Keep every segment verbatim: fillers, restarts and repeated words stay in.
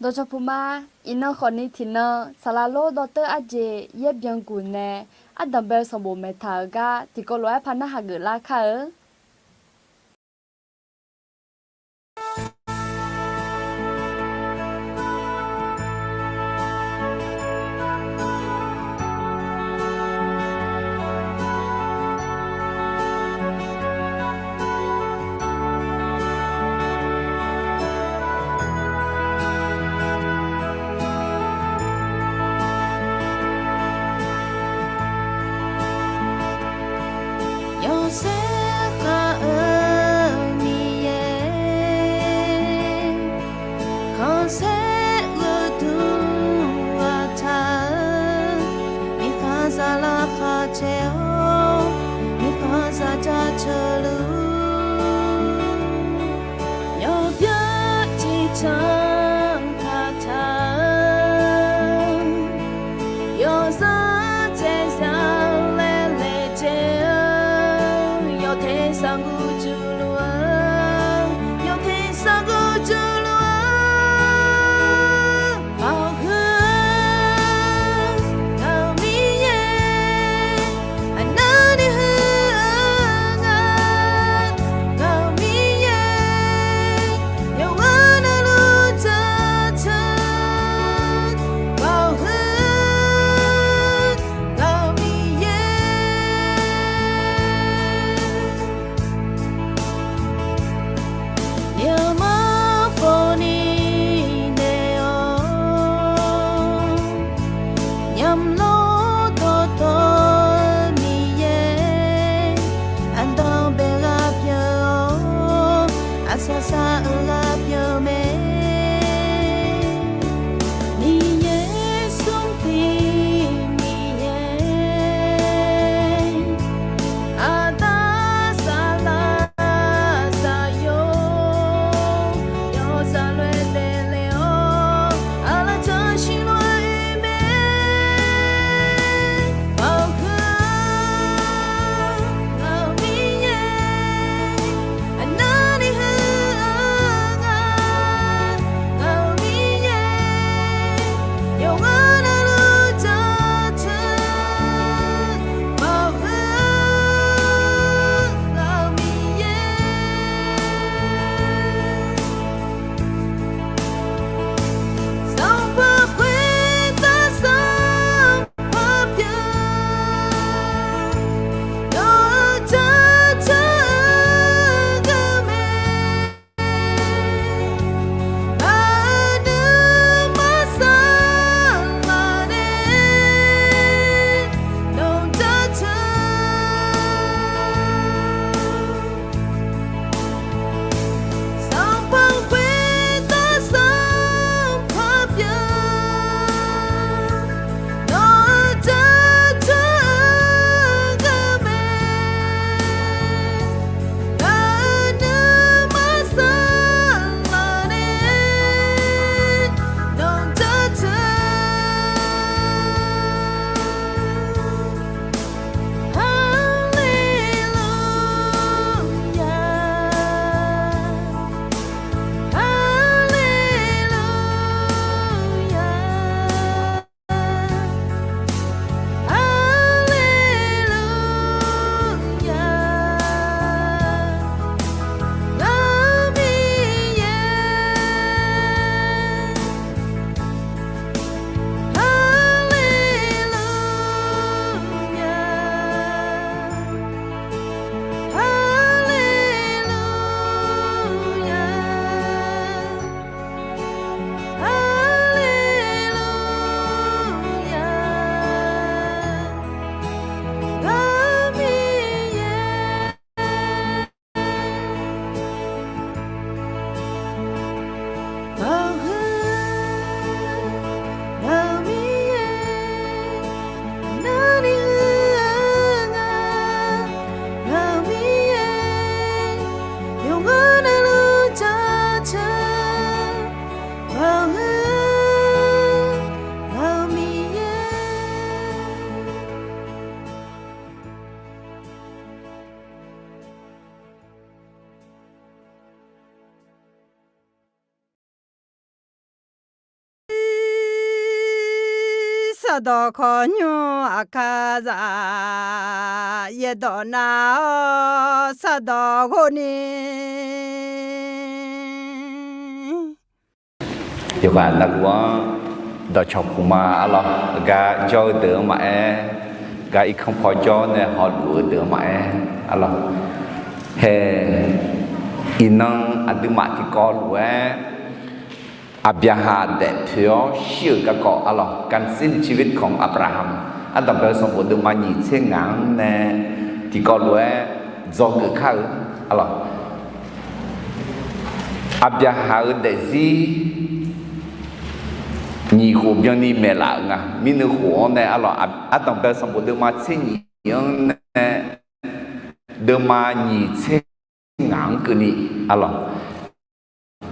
Dawqcawq puq ma. Iqnan khawfni tiqnan saqlaq lor dawrteur arjeq yaer byanguq nae ardanqbae-eu sanqbof maeqtaq-euq gar tiqkawv lof-aer par narhaq geuflar kar-eu. Yawsaer khav-eu Miqyaer, khanqsaer gheudmq aqtaq-eu, miqkhanq zaqlaq khaqcae-awr, miqkhanq zaq jaceuq luf, yawqbyaer ciqcanq kaqtaq-eu, yawzanr dzaeqzaq laer laejae-eu, yawteq sarguv juq luf-eu, yawteq sarguv juq luf-eu, baoq heu-eu, ngaq-euq Miqyaer, aqnavni heu-eu nga, ngaq-euq Miqyaer, yawqghaq navluf jaceuq, baoq heu-eu, ngaq-euq Miqyaer. Sardawq khawqnymr aqkar zaq, yaerdawq nav-awr sardawq ghov ni. Yawqghaq navluf-anr dawqcawq puq ma arlawr, gar jawr-eu deuq-anr maqaer, gar irkanr paw jawr nae hawluf-eu deuq-anr maqaer arlawr. Hae, iqnan aqduimaf tiqkawv lof-aer Aqbyaqhaq daefpoeq-awr shir-euq garkawv arlawr, การสิ้นชีวิตของอับราฮัม Ardanqbae-eu sanqbof deuvma nyiq tser ngaq-anr nae tiqkawv lof-aer dzawgeuf kar-eu arlawr. Aqbyaqhaq-euq daefzir nyiq khof byanni maeqlaf-euq nga. Mirnui khof-anr nae arlawr, Ardanqbae-eu sanqbof deuvma tser nyiq-anr nae deuvma nyiq tser ngaq-anr keuvni arlawr.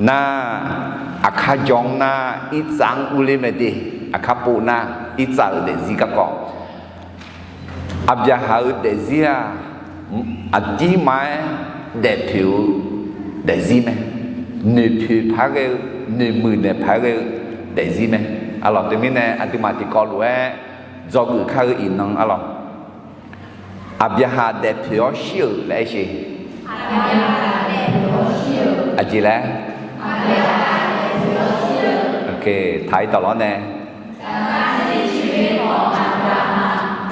Nar, aqkar jawr-anr nar irtsav-anr urler mae de, aqkar pov nar irtsav-euq daefzir garkawv. Aqbyaqhaq-euq daefzir-aq, aqdirma-aer daefpoeq-eu daefzir mae. Noeqpoeq paq-aer ghae-eu, noeqmuiq naeq paq-aer ghae-eu daefzir mae. Arlawr, teumirnae aqduimaf tiqkawv lof-aer dzawgeuf kar-eu iqnan arlawr. Aqbyaqhaq daefpoeq-awr shir-euq laer aer sheq. Aqjeq laer? Taq-ir dawq lawr nae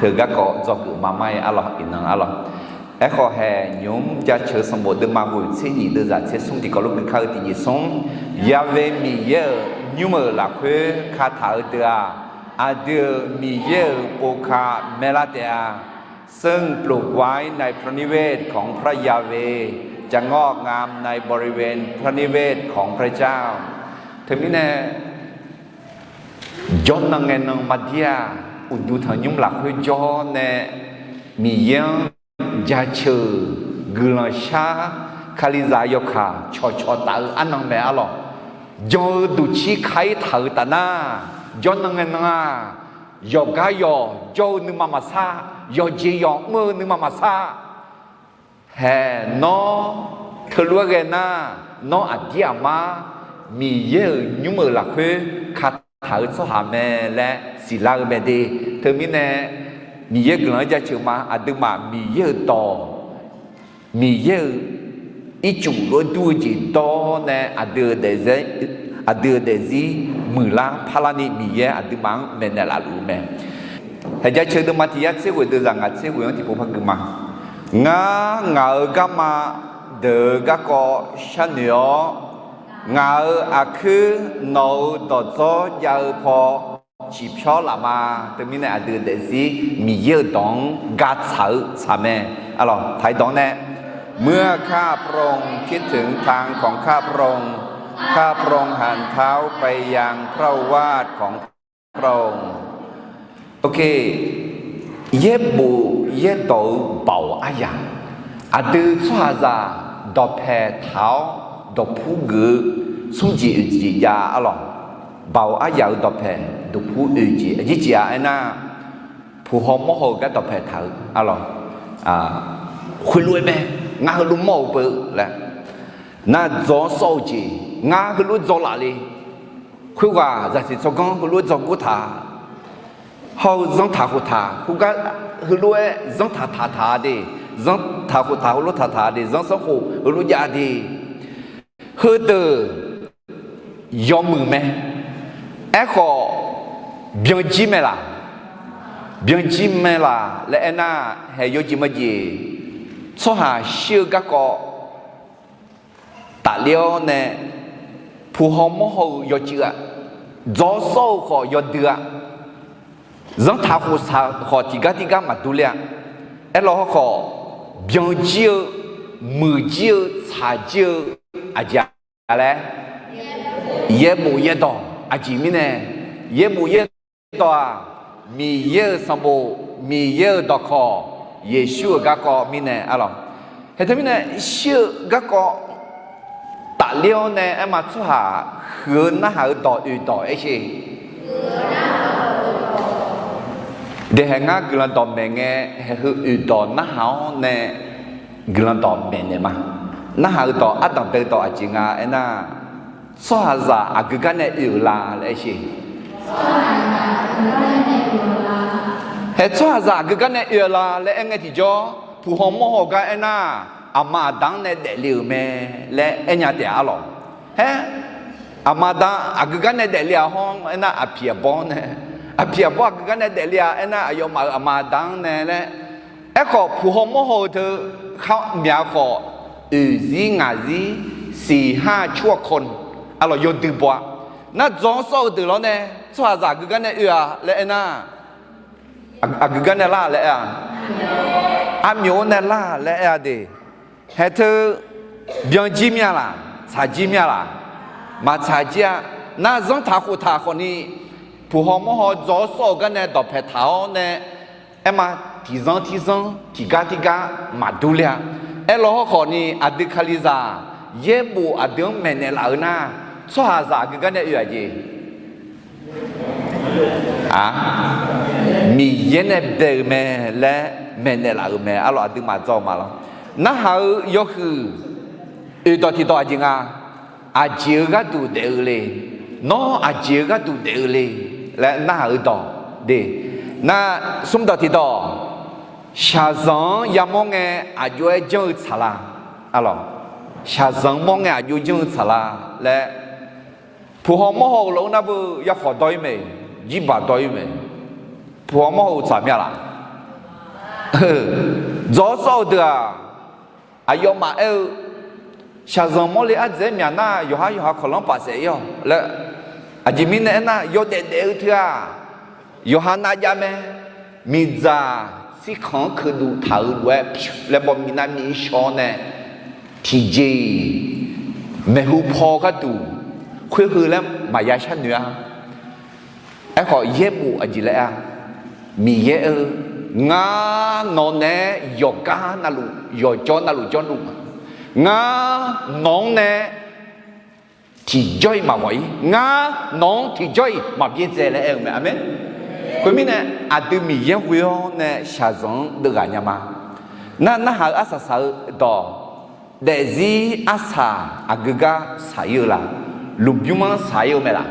teu garkawv dzawgeuf ma mar-ir arlawr, iqnan arlawr. Aerkhawf hae, nymq-mr jaceuq sanqbof deuvma ghoeq tser nyiq deuvzaq tser smr tiqkawv lof gui kar-eu tiqjeq smr, Ya've Miqyaer-euq nymr-euq lafkhoer kataq-eu deuq-aq, aqdui-euq Miqyaer-euq pov ka maerlar taef-a. ซึ่งปลูกไว้ในพระนิเวศของพระยาเวห์ จะงอกงามในบริเวณพระนิเวศของพระเจ้า Teumirnae, jawrnan ngae nan mardir-aq, uqduq tanqnymr lafkhoer jawr nae Miqyaer-anr jaceuq-euq guiqlanq shar, Kalizaq yawkaq cawqcawq taf-eu arnan mae arlawr. Jan-eu duqcir ka-ir taq-euq taf nar, jawrnan ngae nan-aq, yawqgar yawq jawr-eu nuima maqsar, yawqjeq yawq mr-eu nuima maqsar. Hae, nawr teulof-aer ghae nar, nawr aqdir aqmar Miqyaer-euq nymr-euq lafkhoer kataq-eu tsawrhaq mae laer siqlar-eu mae de. Teumirnae, Miqyaer guiqlanq-anr jaceuq ma. Aqduimaf Miqyaer-euq dawq, Miqyaer-euq ircuf lof-aer dur-eu jeq dawr nae aqdui-euq daefzir muiqlar parlarni Miqyaer aqduimaf-anr maeqnaeq laf luf-eu mae. Hae, jaceuq deuvma tiq yar tser ghoeq deuvzaq ngaq tser ghoeq-anr tiqpov par gui ma. Ngar ngaq-euq garma deuq-euq garkawv sharnoeq-awr, ngaq-euq aqkuir nawq-euq dawqdzawr jav-eu paw ciqpyawr laf ma. Teumirnae aqdui-euq daefzir Miqyaer-euq dawq-anr gatsaq-eu tsaq mae. Arlawr, taq-ir dawq-anr nae, เมื่อข้าพระองค์คิดถึงทางของข้าพระองค์ ข้าพระองค์หันเท้าไปยังพระโอวาทของพระองค์ Yaerbof yaerdawq-eu baoq aryaq, aqdui tsawrhaqzaq dawqpaeq taq-awr dawqpur geuf-eu smrjeq oeq jeq jav arlawr. Baoq aryaq-euq dawqpaeq dawqpur oeq jeq aqjeq jeq-aq aernar, puq haw mawr haw-eu gar dawqpaeq taq-eu arlawr. Khoerlof-aer mae, ngar heulof mawr-euq beu laer, nar dzaw-awr sawr-eu jeq, ngar heulof-aer dzaw laf le. Khoerghaq zaqsiq tsawrganr heulof-aer dzaw gor taq, hawr-eu zanrtaq khoftaq khoergar heulof-aer zanrtaq taq taq de, zanrtaq khoftaq heulof taq taq de, zanrsanrkhof heulof jav de. Heudeuq yawmuiq mae. Aerkhawf, byanjir mae laq? Byanjir mae laq laer aernar, haeq yawjeq majeq, tsawrhaq shir-eu garkawv tafler-awr nae, puq haw mawr haw-eu yawcuiv-a, dzaw-awr sawr-eu khawf yawdui-a, zanrtaq khoftaq khawf tiqgar tirgar maqdur ler-a. Aerlawr hawrkhawf, byanjir-eu, muiqjir-eu, tsaqjir-eu, aqjeq-a laer, yaerbof yaerdawq. Aqjeq mirnae, yaerbof yaerdawq-aq, Miqyaer-euq sanqbof, Miqyaer-euq dawqkawq, Yeqsur-euq garkawv mirnae arlawr. Haeq teumirnae shir-eu garkawv tafler-awr nae aerma tsawrhaq huiq-eu narhaq-eu dawq oeq dawq aer sher. Daehaeq ngar guiqlanq dawqmaeq ngae, haeq heu oeq dawq narhaq-awr nae guiqlanq dawqmaeq naeq ma. Narhaq-eu dawq ardanq bae-eu dawq aqjeq nga aernar, tsawrhaqzaq aqgeu gar nae oe-euq la laer aer sher. Hae tsawrhaqzaq aqgeu gar nae oe-eu la laer aer ngae tiqjawr, puq haw mawr haw gar aernar, aqma aqda-anr nae daefle-euq mae laer aernya taef-a lawq. Haer, aqma aqda aqgeu gar nae daefle-a hawr aernar, aqpiq aqbawr nae, aqpiq aqbawr aqgeu gar nae daefle-a aernar, aqyawfmaf-euq aqma aqda-anr nae laer. Aerkhawf, puq haw mawr haw-eu teu khar myaq khawf, oeq zir ngaq zir siq har cur-a kawr, aqlawq yawdui baw-a. Nar dzaw-awr sawr-eu deuq lawr nae, tsawrhaqzaq aqgeu gar nae oe-a laer aernar, aqgeu gar nae lar laer aer-a, armyawf-anr nae lar laer aer-a de. Hae teu byan jir mir-a laq, tsaq jir mir-a laq, maqtsaq jir-a. Nar zanrtaq khoftaq khawfni, puq haw mawr haw dzaw-awr sawr-eu gar nae dawqpae taq-awr nae, aerma, tiqzanr tiqzanr tiqgar tiqgar maqdur ler-a. Aerlaw hawrkhawfni, aqdui Kalizaq yaerbof aqdui-anr maeqnaeq laf-eu nar, tsawrhaqzaq aqgeu gar nae oe-aq jeq Miqyaer nae bae-eu mae laer maeqnaeq laf-euq mae. Arlawq, aqduimaf dzaw-eu ma lawr. Narhaq-eu yawhuiq oeq dawq tiqdawq aqjeq nga. Aqjeq-eu gharduq daef-eu le. Nawr aqjeq-eu gharduq daef-eu le laer narhaq-eu dawq de. Nar smr dawq tiqdawq, shaqzanq-anr yamawr ngae aqjox-aer janr-eu tsaqlar. Arlawq, shaqzanq-anr mawr ngae aqjox janr-eu tsaqlar laer, puq haw mawr haw-euq lof-aer nar beu yakhawf dawr-ir mae, jirbaq dawr-ir mae. Puq haw mawr haw-eu tsaq mir-a laq? Dzaw-awr sawr-eu deuq-aq, aqyawfmaf aer-eu, shaqzanq mawrle ardzaeq-aer myaq nar, yawqhar yawqha kawqlanr paf saef-ir-awq laer. Aqjeq mirnae aernar, yawdaef daef-eu teu-aq, yawqha navjav mae. Miqdzaq tsirkanq-anr keuqduq taq-euq lof-aer pyur laer baw miqnav miq-ir shaw-awr nae, tiqjeq-iq maeqhu paw gharduq khoer heu laer maqya sharnoeq-a. Aerkhawf, yaerbof aqjeq laer-a, Miqyaer-eu, ngar nawq naeq-aer yawqgar navluf yawqjawr navluf jawrluf ma. Ngar nawq-anr nae tiqjawr-iq maqghawq-ir, ngar nawq-anr tiqjawr-iq maqbyaerdzae laer aer-eu mae. Aqmeq. Khoermirnae, aqdui Miqyaer ghoe-awr nae shaqzanq-anr deuvghaq nya ma. Nar narhaq-eu arsaq saq-eu dawq, daefzir arsaq aqgeu gar saq-ir-eu la? Lmqbymr-anr saq-ir-eu mae laq?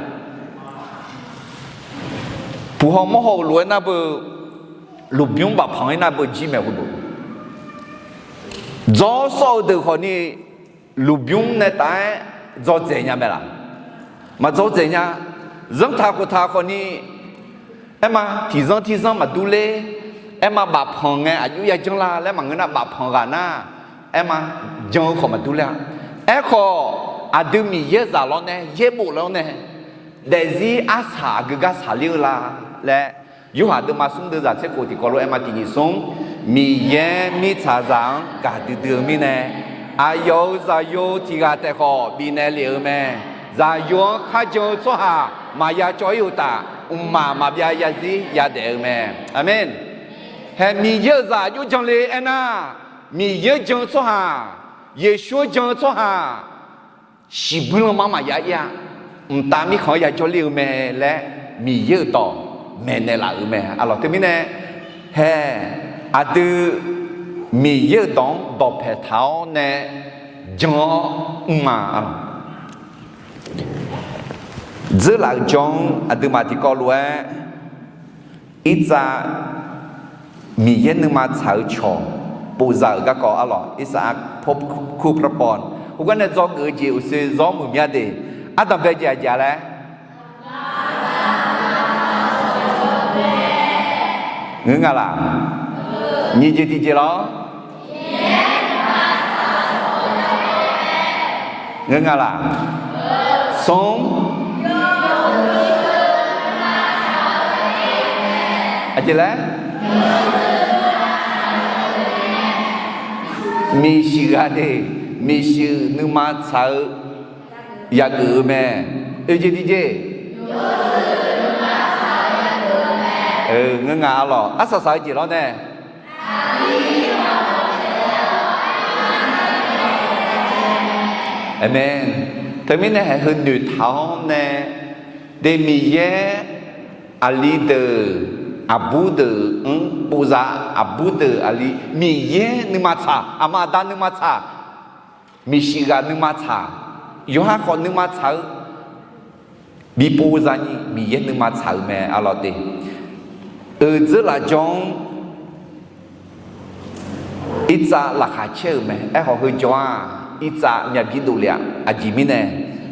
Puq haw mawr haw-euq lof-aer nar beu, lmqbymr bafpanq-ir nar beu jir mae. Khoerdeuq dzaw-awr sawr-eu deuq khawfni, lmqbymr nae taf-aer dzawdzaeq nya mae laq? Maqdzawdzaeq nya. Zanrtaq khoftaq khawfni, aerma, tiqzanr tiqzanr maqdur ler. Aerma, bafpanq ngae aqjox yajanr la laer maqngeur nar, bafpanq ghaq nar, aerma, jan-eu khawf maqdur ler-a. Aerkhawf, aqdui Miqyaer zaq lawr nae, yaerbof lawr nae, daefzir arsaq aqgeu gar saqler-eu la laer, Yorhaq deuvma smr deuvzaq tser khof tiqkawv lof-aer ma tiqnyiq smr, Miqyaer mirtsaqzaq-anr gaqdui dui-eu mirnae, aqyawf-euq zaqyo tiq ghaq taef khawf bifnaeq lef-eu mae. Zaqyo-anr kharjan-eu tsawrhaq maqya cawv-ir uqtaf, mqmaq maqbyav yazir yadaef-eu mae. Aqmeq. Hae Miqyaer-euq zaq aqjox janle aernar, Miqyaer-anr jan-eu tsawrhaq, Yeqsur-anr jan-eu tsawrhaq, shiqbuir lanma maqya ir-a. Mqtav mirkhanq-anr yajawr ler-eu mae laer Miqyaer-euq dawq maeqnaeq laf-euq mae. Arlawq, teumirnae, hae, aqdui Miqyaer-euq dawq-anr dawqpae taq-awr nae jan-awr mr-a. Arlawq, dzeurlaf-euq jawr-anr aqduimaf tiqkawv lof-aer, Irsaq, Miqyaer nuima tsaq-eu cawq povzaq-euq garkawv arlawq, Irsaq-a, kur parpawv, khoergar nae dzawgeuf-eu jeq uqshoe zawr muiq mya de. Ardanqbae jeq aqjeq laer ngeur nga laq? Nyiq jeq tiqjeq lawr. Ngeur nga laq? Smr. Aqjeq laer? Miqshuif ghaq de, miqshuif nuima tsaq-eu yageuf-eu mae. Oeq jeq tiqjeq. Ngeur nga arlawq, arsaq saq-eu jeq lawr nae. Aqmeq. Teumirnae haeq heu noeqtaq-awr nae, de Miqyaer aqli deuq, aqbur deuq-anr povzaq, aqbur deuq aqli, Miqyaer nuima tsaq, aqma aqda nuima tsaq, miqshuif ghaq nuima tsaq, yawqha khawf nuima tsaq-eu bipov zani Miqyaer nuima tsaq-euq mae arlawr de. Euq dzeurlaf jawr-anr irtsav laqkhaq caer-euq mae. Aerkhawf heujawr-aq, irtsav myav bir dovle-aq. Aqjeq mirnae,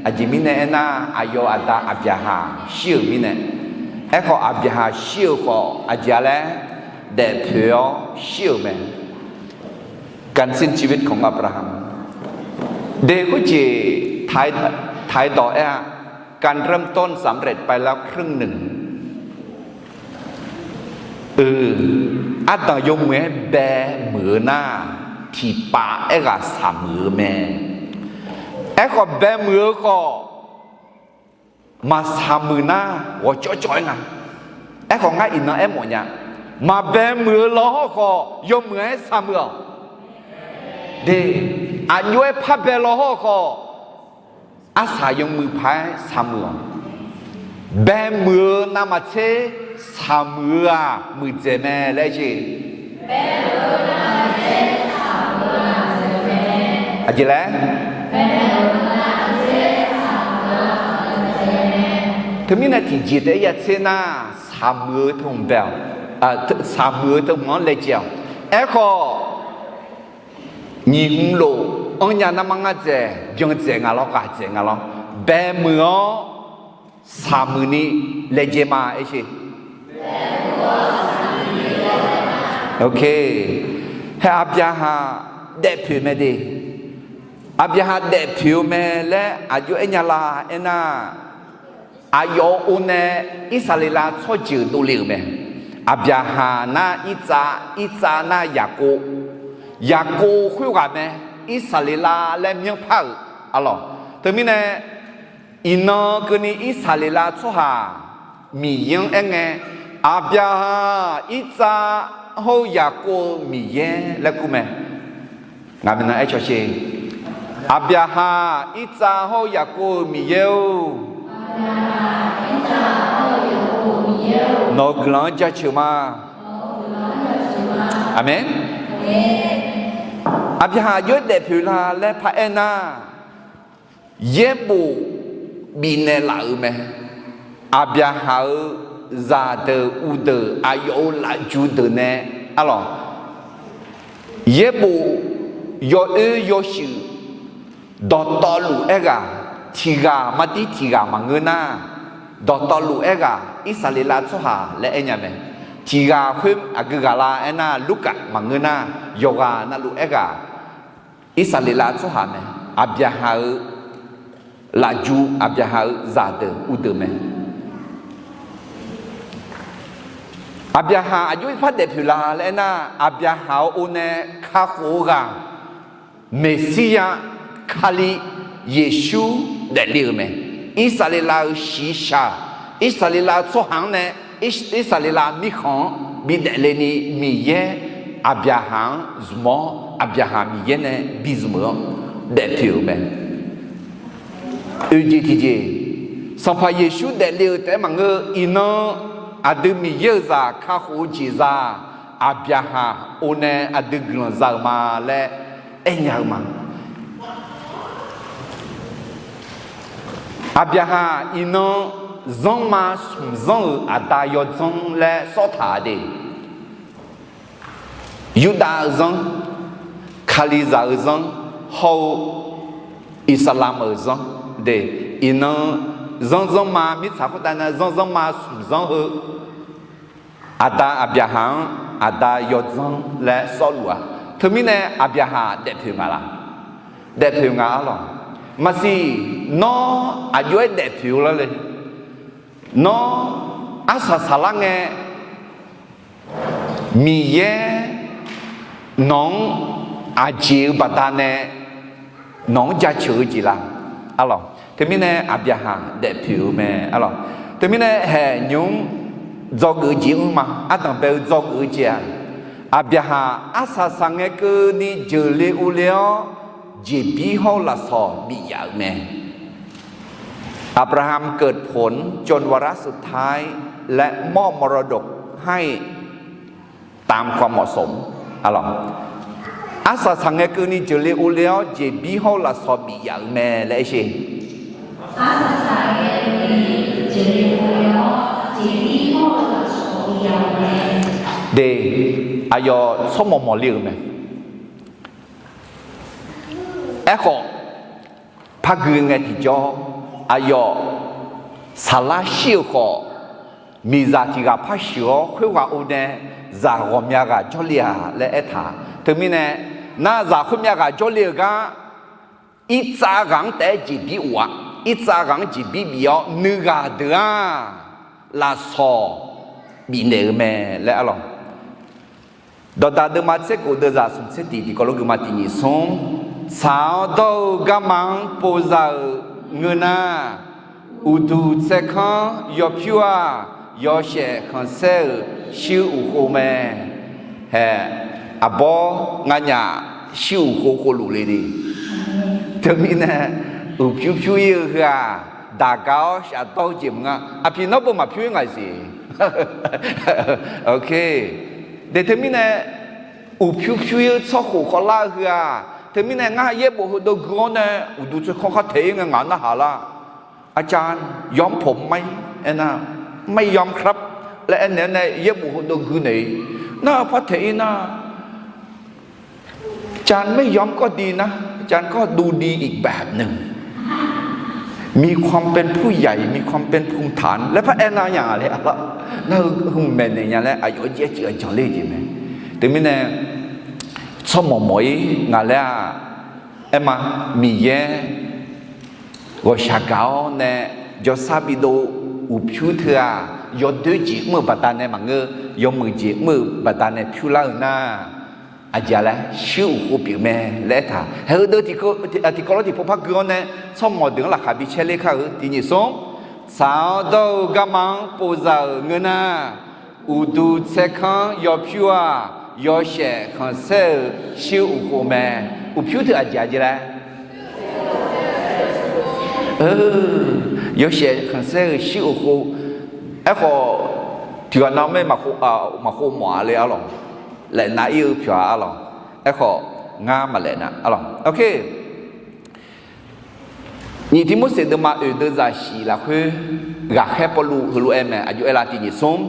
aqjeq mirnae aernar, aqyawf-euq aqda Aqbyaqhaq shir-euq mirnae. Aerkhawf Aqbyaqhaq shir-euq khawf aqjeq-a laer, daefpoeq-awr shir-euq mae. การสิ้นชีวิตของอับราฮัม de khoerjeq taq-aer dawq aer-a, การเริ่มต้นสำเร็จไปแล้วครึ่งหนึ่ง Ardanq yawmuiq-aer bae muiq-eu nar, tiqpav aerghaq shaqmuiq-eu mae. Aerkhawf bae muiq-eu khawf, maqshaq muiq nar ghawqcawv cawv-aer nga. Aerkhawf ngar iqnan aermawf nya, maqbae muiq-eu law hawr khawf yawmuiq-aer shaqmuiq-awq. De, aqjox-aer par bae law hawr khawf, arsaq yawmuiq paq-aer shaqmuiq-awq. Bae muiq-eu navmaqtser shaqmuiq-eu-aq muiqdzaeq mae laer jeq. Aqjeq laer, teumirnae tiqjeq taef-aer yatser nar, shaqmuiq-eu teu hmq bae-awq. Shaqmuiq-eu teu hmq-anr laejae-awq. Aerkhawf, nyiq hmq lof-anr nya narmar ngar dzaeq, byan dzaeq nga lawr, ghaq dzaeq nga lawr, bae muiq-awr shaqmuiq ni laejae ma aer sher. Hae, Aqbyaqhaq daefpoeq mae de. Aqbyaqhaq daefpoeq-eu mae laer aqjox aer nya la aernar, aqyawf-euq or nae Irsaqleqlav tsawrjeuq dovle-euq mae. Aqbyaqhaq nar Irtsav, Irtsav nar Yaqkov, Yaqkov khoerghaq mae. Irsaqleqlav laer myanrpar-euq arlawq. Teumirnae iqnan keuvni Irsaqleqlav tsawrhaq Miqyaer-anr aerngae, Aqbyaqhaq, Irtsav hawr-eu Yaqkov-eu Miqyaer laer kur mae. Ngaq maeqnan aer caw sher. Aqbyaqhaq, Irtsav hawr-eu Yaqkov-euq Miqyaer-or, nawq-euq guiqlanq-anr jaceuq ma. Aqmeq. Aqbyaqhaq aqjox-aer daefpoeq la laer paraer nar, yaerbof bifnaeq laf-euq mae. Aqbyaqhaq-euq zaqdeuq uqdeuq aqyawf-euq lafju deuq nae arlawq, yaerbof yawoer yawshuif dawqtawvluf aerghaq, tiqghaq mardir tiqghaq maqngeur nar, dawqtawvluf aerghaq Irsaqleqlav tsawrhaq laer aer nya mae. Tiqghaq khoer aqgeu ghaq la aernar, Lurkaf maqngeur nar, yawqghaq navluf aerghaq Irsaqleqlav tsawrhaq mae. Aqbyaqhaq-euq lafju, Aqbyaqhaq-euq zaqdeuq uqdeuq mae. Aqbyaqhaq aqjox-aer par daefpoeq la laer aernar, Aqbyaqhaq-euq or nae kakhof-eu ghaq, Meqsirya, Kali, Yeqsur daefle-euq mae. Irsaqleqlav-euq shiqshaq, Irsaqleqlav-eu tsawrhaq-anr nae, Irsaqleqlav mirkhanq-anr bidaefle ni Miqyaer Aqbyaqhaq-anr zmq-awr, Aqbyaqhaq Miqyaer nae bizmq-eu-anr daefpoeq-euq mae. Oeq jeq tiqjeq, Sanqpaq Yeqsur daefle-euq taef-aer maqngeur, iqnan aqdui Miqyaer-euq zaq kakhof-eu jeq za, Aqbyaqhaq or nae aqdui guiqlanq za-euq ma laer aernya-eu ma. Aqbyaqhaq iqnan zanrma smq zanr-euq aqda yawdzanr laer sawr taq-a de. Yurdav-eu zanr, Kalizaq-eu zanr, hawr-eu Iqsaqlamq-euq zanr de. Iqnan zanr zanrma mirtsaq khoertav na zanr zanrma smq zanr heu aqda Aqbyaqhaq-anr aqda yawdzanr laer sawrluf-a. Teumirnae Aqbyaqhaq daefpoeq nga la? Daefpoeq nga arlawq. Maqsiq, nawr aqjox-aer daefpoeq-eu lar le. Nawr arsaq saqlar ngae, Miqyaer nawq-anr aqjeq-eu baqdanae nawq-anr jaceuq-eu jeq la? Arlawq, teumirnae Aqbyaqhaq daefpoeq-eu mae arlawq. Teumirnae haeq nymq-mr dzawgeuf-eu jeq-anr ma, ardanq bae-eu dzawgeuf-eu jeq-aq, Aqbyaqhaq arsaq saqngae keuvni jeuqle uvle-awr, jeqbir hawr-eu lafsawq bif yaf-euq mae. อับราฮัมเกิดผลจนวาระสุดท้าย และมอบมรดกให้ตามความเหมาะสม Arsaq saqngae keuvni jeuqle uvle-awr, jeqbir hawr-eu lafsawq bif yaf-euq mae laer aer sher. De, aqyawf tsawrmawq mawqle-euq mae. Aerkhawf, par gui ngae tiqjawr, aqyawf saqlar shir-euq khawf, miqzaq tiq ghaq par sheuq-awr khoerghaq-eu nae zaq ghawqmya ghaq jawrle-a laer aertaq. Teumirnae, nar zaq khoermya ghaq jawrle-euq gar, irtsav ghaq-anr taef-aer jeqbir of-a. Irtsav ghaq-anr jeqbir bif-awr, nuighaq deuq-aq lafsawq bifnaeq-eu mae laer arlawq. Dawqdaq deuvma tser khof deuvzaq smq tser tiq tiqkawv lof guima tiq nyiq smr. Tsaq-awr dawr-eu garma-anr povza-euq ngeur nar, uqduq tsaerkanr yawpyur-aq, yawshaef khanqsaer-euq shir uqkhov mae. Hae, aqbawr nganyaf shir uqkhov khovluf le de. Teumirnae, uqpyur pyur-ir-eu heu-aq, daqga-awr shafdawr-eu jeq maqnga. Aqpiq nawr beu maqpyur-ir ngaq siq. De teumirnae, uqpyur pyur-ir-eu tsawrkhof khawvlar-eu heu-aq, teumirnae ngar yaerbof heudov gui-awr nae uqduq tsaerkanr khar taeq-ir ngae ngaq narhaq lar. อาจารย์ ย้อมผมไหม aernar, ไม่ย้อมครับ laer aernaeq-awr nae yaerbof heudov gui naeq-ir. Nar-eu par taeq-ir nar, อาจารย์ ไม่ย้อมก็ดีนะ อาจารย์ ก็ดูดีอีกแบบหนึ่ง มีความเป็นผู้ใหญ่ มีความเป็นภูมิฐาน laer par aernar nya le arlawq. Nar-eu hmq maeqnaeq nya laer aqyawf-anr jaer ceuq-a janq ler-eu jeq mae. Teumirnae, tsawrmawq mawq-ir ngaq laer-aq, aerma, Miqyaer ghawqshaq gaq-awr nae jawrsar bidov uqpyur teu-aq, yawdoer jeq mr-euq baqdanae maqngeur, yawmuiq jeq mr-euq baqdanae pyur lar-eu nar, aqjeq-a laer shir uqkhov pyeuf mae laer aertaq. Haeq heudeuv tiqkawv lawr tiqpov par gui-awr nae tsawrmawq deuq-anr laqkhaq bi caer ler kar-eu tiq nyiq smr. Tsaq-awr dawr-eu garma-anr povza-euq ngeur nar, uqduq tsaerkanr yawpyur-aq, yawshaef khanqsaer-euq shir uqkhov mae. Uqpyur teu aqjeq-a jeq laer, yawshaef khanqsaer-euq shir uqkhov. Aerkhawf, tiq ghaq nav-aer maqkhov mawf-a le arlawq. Laef nav-ir-eu pyawq-a arlawq. Aerkhawf, ngar maqlaef nav arlawq. Nyiq Tirmorseq deuvma oeq deuvzaq shif lafkhoer ghaqkhaer Pawrluv heulof-aer mae, aqjox aer la tiq nyiq smr.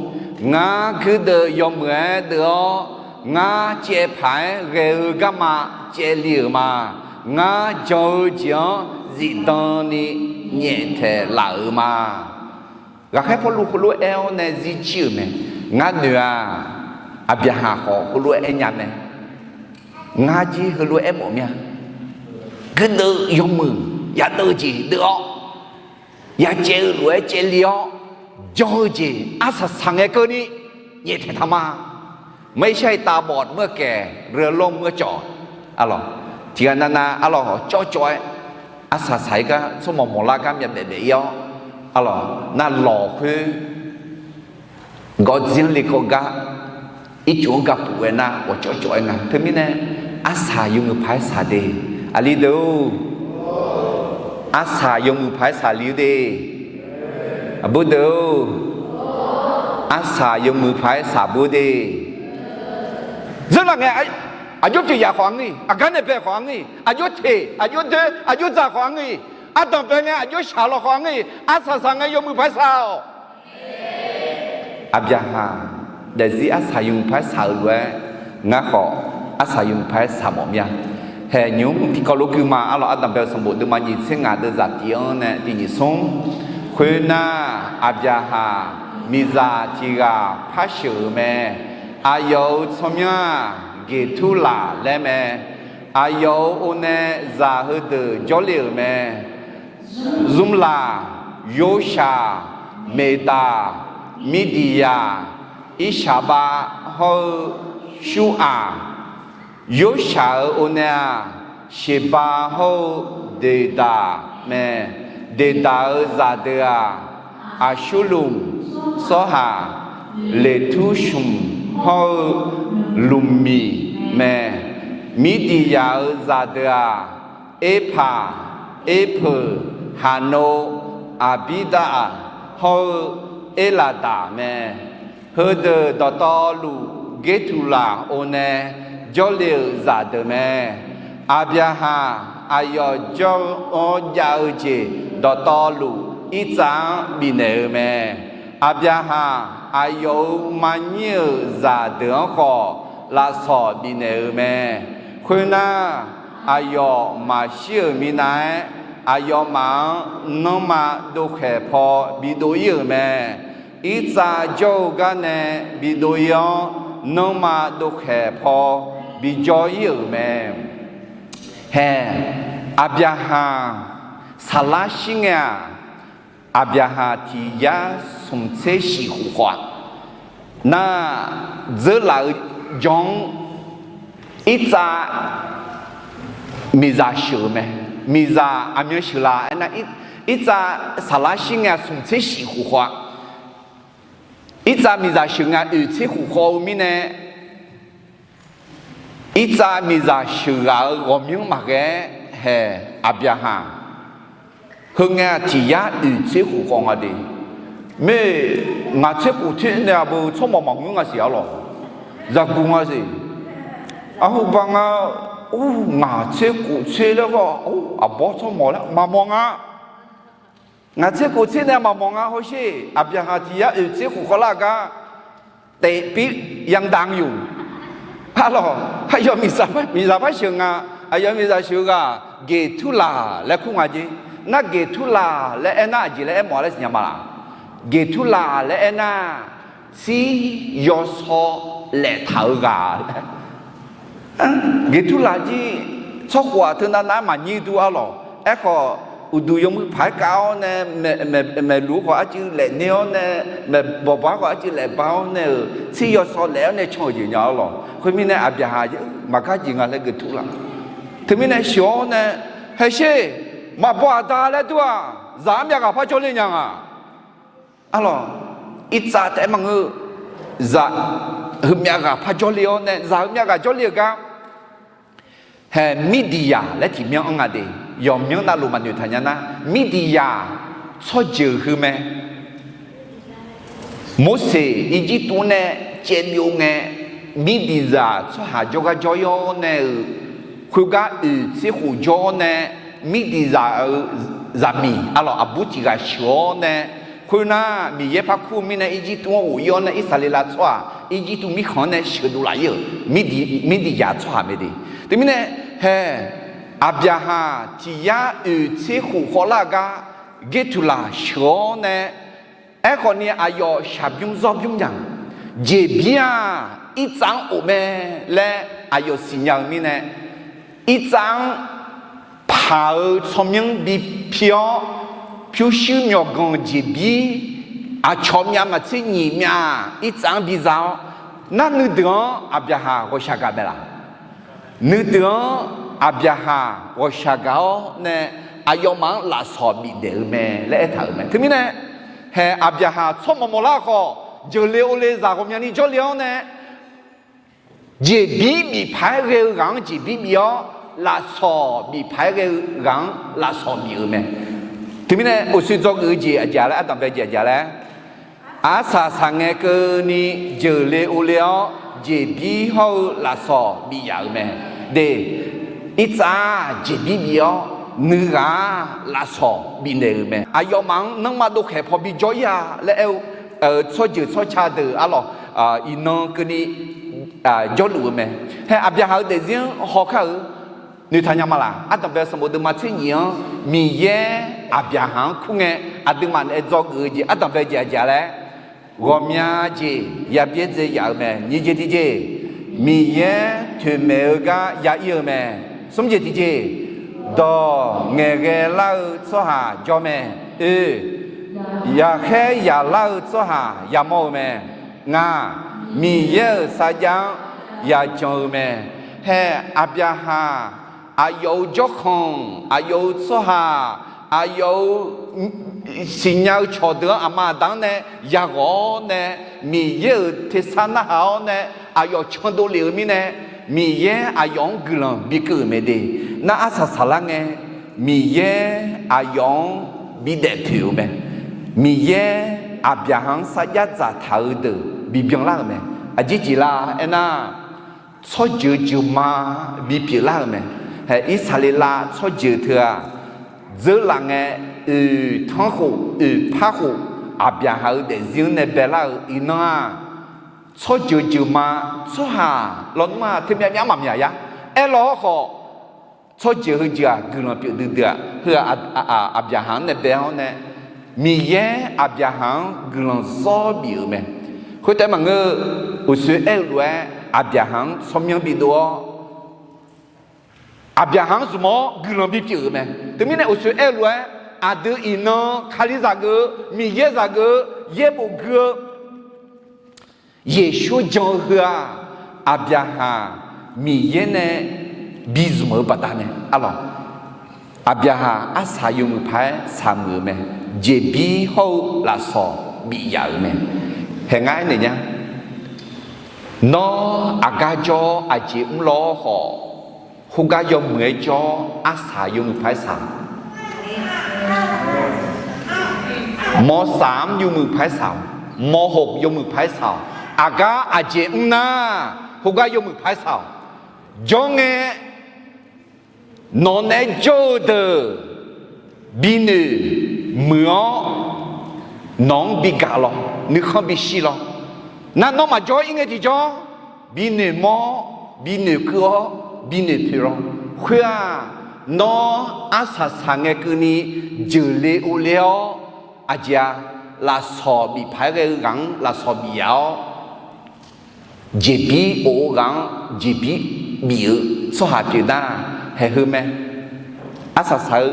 Ngar guirdeuv yawmuiq-aer deuv-awr, ngar caev paq-aer ghae-eu garma caevli-euq ma. Ngar jan-eu jeq-anr zifdan ni nyaeftaeq laf-euq ma. Ghaqkhaer Pawrluv heulof-aer aer-awr nae zirjir-euq mae. Ngar noeq-aq, Aqbyaqhaq khawf heulof-aer aer nya mae. Ngar jir heulof-aer mawf mir-a. Guirdeuv yawmuiq yadeuv-eu jeq deuv-awr, yacaev-eu lof-aer caevli-awr, jan-eu jeq arsaq saq ngae keuvni nyaeftaeq taq ma. Maqshar-iq tavbawf mr-eu kaeq, reulawr mr-eu cawq, arlawq, tiqghaq navnav arlawq hawq cawvcawv-aer, arsaq saq-ir gar tsawrmawq mawqlar gar myavbaef baef-ir-awr, arlawq, navlawq khoer gawqdzir-anr lekawv gar, ircuf-anr gapuf-aer nar ghawqcawvcawv-aer nga. Teumirnae, arsaq yawmuiq paq-aer saq de. Aqli deuq-or, arsaq yawmuiq paq-aer saqli-eu de. Aqbur deuq-or, arsaq yawmuiq paq-aer saqbur de. Dzeurlaf ngae, aqjox pyeuf yaf khawf-anr-ir, aqgar nae bae khawf-anr-ir, aqjox teq, aqjox doer, aqjox dzaq khawf-anr-ir, ardanq bae ngae aqjox shaq lawq khawf-anr-ir, arsaq saq ngae yawmuiq paq-aer saq-awq. Aqbyaqhaq daefzir arsaq yawmuiq paq-aer saq-eu lof-aer, ngar khawf arsaq yawmuiq paq-aer saq mawf mir-a. Haeq nymr tiqkawv lof guima arlawq, ardanq bae-eu sanqbof deuvma nyiq tser ngaq deuvzaq tiq-anr nae tiq nyiq smr. Khoernar, Aqbyaqhaq miqzaq tiq ghaq par sheuq-euq mae. Aqyawf-euq tsawrmyanr-aq, Geqturlaq laer mae. Aqyawf-euq o nae zaq heudeuq jawrle-euq mae. Zmrlaq, Yorshaq, Meqdaq, Mirdiqyaq, Irshaqbav hawr-eu Shuraq. Yorshaq-euq o nae-aq, Sheqbav hawr-eu Deqdaq mae. Deqdaq-euq zaqdeuq-aq, Aqsurlmq, Sawrhaq, Leqtursmq hawr-eu Lmqmiq mae. Mirdiqyaq-euq zaqdeuq-aq, Erpaq, Erpeuq, Haqnov, Aqbirdav hawr-eu Erlaqdaq mae. Heudeuq dawqtawvluf Gerturlaq o nae jawrle-euq zaqdeuq mae. Aqbyaqhaq aqyawf jawr-awr jav-eu jeq dawqtawvluf Irtsav-anr bifnaeq-eu mae. Aqbyaqhaq aqyawf-euq maqnyir-euq zaqdeuq-anr khawf lafsawq bifnaeq-eu mae. Khoernar, aqyawf maqshir-euq minav-aer, aqyawfmaf-anr nanrma dovkhaeq paw bidov ir-euq mae. Irtsav jawr-eu gar nae bidov ir-awr, nanrma dovkhaeq paw bijawr ir-euq mae. Hae, Aqbyaqhaq saqlar shir ngae-aq, Aqbyaqhaq tiq yar smq tser shif khof khawf-aq, nar, dzeurlaf-eu jawr-anr irtsav miqzaq sheuq-eu mae. Miqzaq aqmyan sheuqlaf aernar, irtsav saqlar shir ngae-aq smq tser shif khof khawf-aq, irtsav miqzaq sheuq ngae-aq oeq tser khof khawf-eu mirnae, irtsav miqzaq sheuqghaq-eu ghawqmyanr maqghae-aer hae, Aqbyaqhaq heu ngae-aq tiq yar oeq tser khof khawf nga de. Mae, ngaq tser khof tser nae aqbeu tsawrmawq maqngeur nga siq arlawq. Zaqguq nga siq. Arhuba nga, ngaq tser khof tser laer khawf, aqbawr tsawrmawq laer maqmawf nga. Ngaq tser khof tser nae maqmawf nga hawsher. Aqbyaqhaq tiq yar oeq tser khof khawf lar gar taef pir yadav-eu. Arlawq, aqyawf miqzaq par sheuq nga. Aqyawf miqzaq sheuq-eu ghaq Geqturlaq laer kur nga jer. Nar Geqturlaq laer aernar aqjeq laer aermawf-a laer siqnya ma laq? Geqturlaq laer aernar, tsir yawsaw laeftaq-eu ghaq. Geqturlaq jir tsawrkhof-aq teunav nav-aer maqnyir dur arlawq. Aerkhawf, uqduq yawmuiq paq-aer kav-awr nae, maeqluf-eu khawf arcuiv laefner-awr nae, maeqbawq baq-aer khawf arcuiv laefba-awr nae-euq tsir yawsaw laef-awr nae can-euq jeq nya arlawq. Khoermirnae Aqbyaqhaq maqgar jeq nga laer Geqturlaq. Teumirnae sheuq-awr nae, haesher, maqbaw aqda laer dur-aq, zaq-anr myavghaq par jawrle nya nga. Arlawq, irtsav taef-aer maqngeur-eu, zaq heumyav ghaq par jawrle-awr nae, zaq heumyav ghaq jawrle-eu gar, hae, Mirdiqyaq laer tiq myanr anr nga de. Yawqmyanr navluf maqnoeq taq nya nar, Mirdiqyaq tsawrjeuq heu mae. Morseq Irjirtuv-anr nae caev byov ngae, Mirdiqzaq tsawrhaq jawrgar jawr-ir-awr nae-euq, khoergar oeq tser khof jawr-awr nae, Mirdiqzaq-euq zaqmiq arlawq aqbur tiq ghaq sheuq-awr nae, khoernar Miqyaer par kur-eu mirnae Irjirtuv-anr ghof-ir-awr nae Irsaqleqlav tsawrhaq Irjirtuv mirkhanq-anr nae sheuqdov laf-ir-euq Mirdiqyaq tsawrhaq mae de. Teumirnae hae, Aqbyaqhaq tiq yar oeq tser khof khawf lar gar Geqturlaq sheuq-awr nae, aerkhawf ni aqyawf shaqbymr zawrbymr nya, jeqbir-aq irtsav-anr of mae laer aqyawf siqnya-eu mirnae, irtsav-anr paq-eu tsawrmyanr bi pi-awr, pyurshuir myawqganq jeqbir aqcawq myav maqtser nyiq myav irtsav-anr biza-awr, nar nuideuq-anr Aqbyaqhaq ghawqshaq gaq mae laq? Nuideuq-anr Aqbyaqhaq ghawqshaq gaq-awr nae, aqyawfmaf-anr lafsawq bifdaef-eu mae laer aertaq-euq mae. Teumirnae, hae, Aqbyaqhaq tsawrmawq mawqlar khawf, jeuqle ovle zaq ghawqmyani jawrle-awr nae, jeqbir bif paq-aer ghae-eu ghaq-anr jeqbir bif-awr, lafsawq bif paq-aer ghae-eu ghaq-anr lafsawq bif-euq mae. Teumirnae uqshoe dzawgeuf-eu jeq aqjeq laer, ardanqbae jeq aqjeq laer, arsaq saqngae keuvni jeuqle ovle-awr jeqbir hawr-eu lafsawq bif yaf-euq mae. De, irtsav jeqbir bif-awr nuighaq-aq lafsawq bifnaeq-euq mae. Aqyawfmaf-anr nanrma dovkhaeq paw bijawr ir-a laer aer-eu tsawrjeuq tsawrca deuq arlawq, iqnan keuvni jawrluf-eu mae. Hae, Aqbyaqhaq-euq daefzir-anr hawkar-euq noeqtaq nya ma laq? Ardanqbae sanqbof deuvma tser nyiq-anr Miqyaer Aqbyaqhaq-anr kur ngae, aqduimaf nae dzawgeuf-eu jeq ardanqbae jeq aqjeq laer, ghawqmya jeq yabyaer dzae yaf-euq mae. Nyiq jeq tiqjeq, Miqyaer toeqmaeq-eu gar ya ir-eu mae. Smr jeq tiqjeq, dawq ngaeqghae lar-eu tsawrhaq jawr mae. Oe, yaqkhaer yaqlar-eu tsawrhaq yamawr-eu mae. Ngaq, Miqyaer-euq sarjax-anr yajanq-eu mae. Hae, Aqbyaqhaq aqyawf-euq jawrkhanq, aqyawf-euq tsawrhaq, aqyawf-euq siqnya-eu cawqdeuq-anr aqma aqda-anr nae yaghawq-awr nae, Miqyaer-euq tersar narhaq-awr nae aqyawf candov lef-eu mirnae, Miqyaer aqyawf-anr guiqlanq bikeuv-euq mae de. Nar arsaq saqlar ngae, Miqyaer aqyawf-anr bidaef poeq-euq mae. Miqyaer Aqbyaqhaq-anr sarjax dzaqtaq-eu deuq bibyan lar-euq mae. Aqjeq jeq la aernar, tsawrjeuq jeuqma bipyeuf lar-euq mae. Hae, Irsaqleqlav tsawrjeuq teu-aq, dzeurlaf ngae, oeq tanrkhof oeq parkhof Aqbyaqhaq-euq daefzir-anr nae baelar-euq iqnan-aq, tsawrjeuq jeuqma, tsawrhaq lawnmr-aq teumyav myav maqmyaq ya. Aerlaw-awr khawf, tsawrjeuq heujeuq-aq guiqlanq pyeuf duidui-aq, heu-aq, Aqbyaqhaq-anr nae bae-awr nae, Miqyaer Aqbyaqhaq-anr guiqlanq zawr bif-euq mae. Khoertaef maqngeur-eu, uqsoe aer-eu lof-aer Aqbyaqhaq-anr tsawrmyanr bidov-awr, Aqbyaqhaq-anr zmq-awr guiqlanq bipyeuf-euq mae. Teumirnae uqsoe aer-eu lof-aer, aqdui iqnan Kalizaq geuf-eu, Miqyaer zaq geuf-eu, yaerbof gui-eu, Yeqsur jan-eu heu-aq, Aqbyaqhaq Miqyaer nae bizmq-eu baqdanae arlawq. Aqbyaqhaq arsaq yawmuiq paq-aer shaqmuiq-euq mae. Jeqbir hawr-eu lafsawq bif yaf-euq mae. Haeq ngar aernaeq nya. Nawr aqgar jawr-awr aqjeq mrlaw-awr khawf, khoergar yawmuiq-aer jawr-awr arsaq yawmuiq paq-aer shaq. Mawrsaq-anr yawmuiq paq-aer shaq-awq. Mawrhof yawmuiq paq-aer shaq-awq. Aqgar aqjeq mr nar, khoergar yawmuiq paq-aer shaq-awq. Jawr ngae, nawq naeq-aer jawr-eu deuq binoeq muiq-awr, nawq-anr bigaq lawq, nuikhanr bishir lawq. Nar nawr maqjawr-ir ngae tiqjawr, binoeq mawr-awr, binoeq keuv-awr, binoeq poeq lawq. Khoer-aq, nawr arsaq saq ngae keuvni jeuqle ovle-awr, aqjeq-a, lafsawq bif paq-aer ghae-eu ghaq-anr lafsawq bif yaf-awr, jeqbir of-eu ghaq-anr jeqbir bif-eu tsawrhaq pyeuf nar, haeq heu mae. Arsaq saq-eu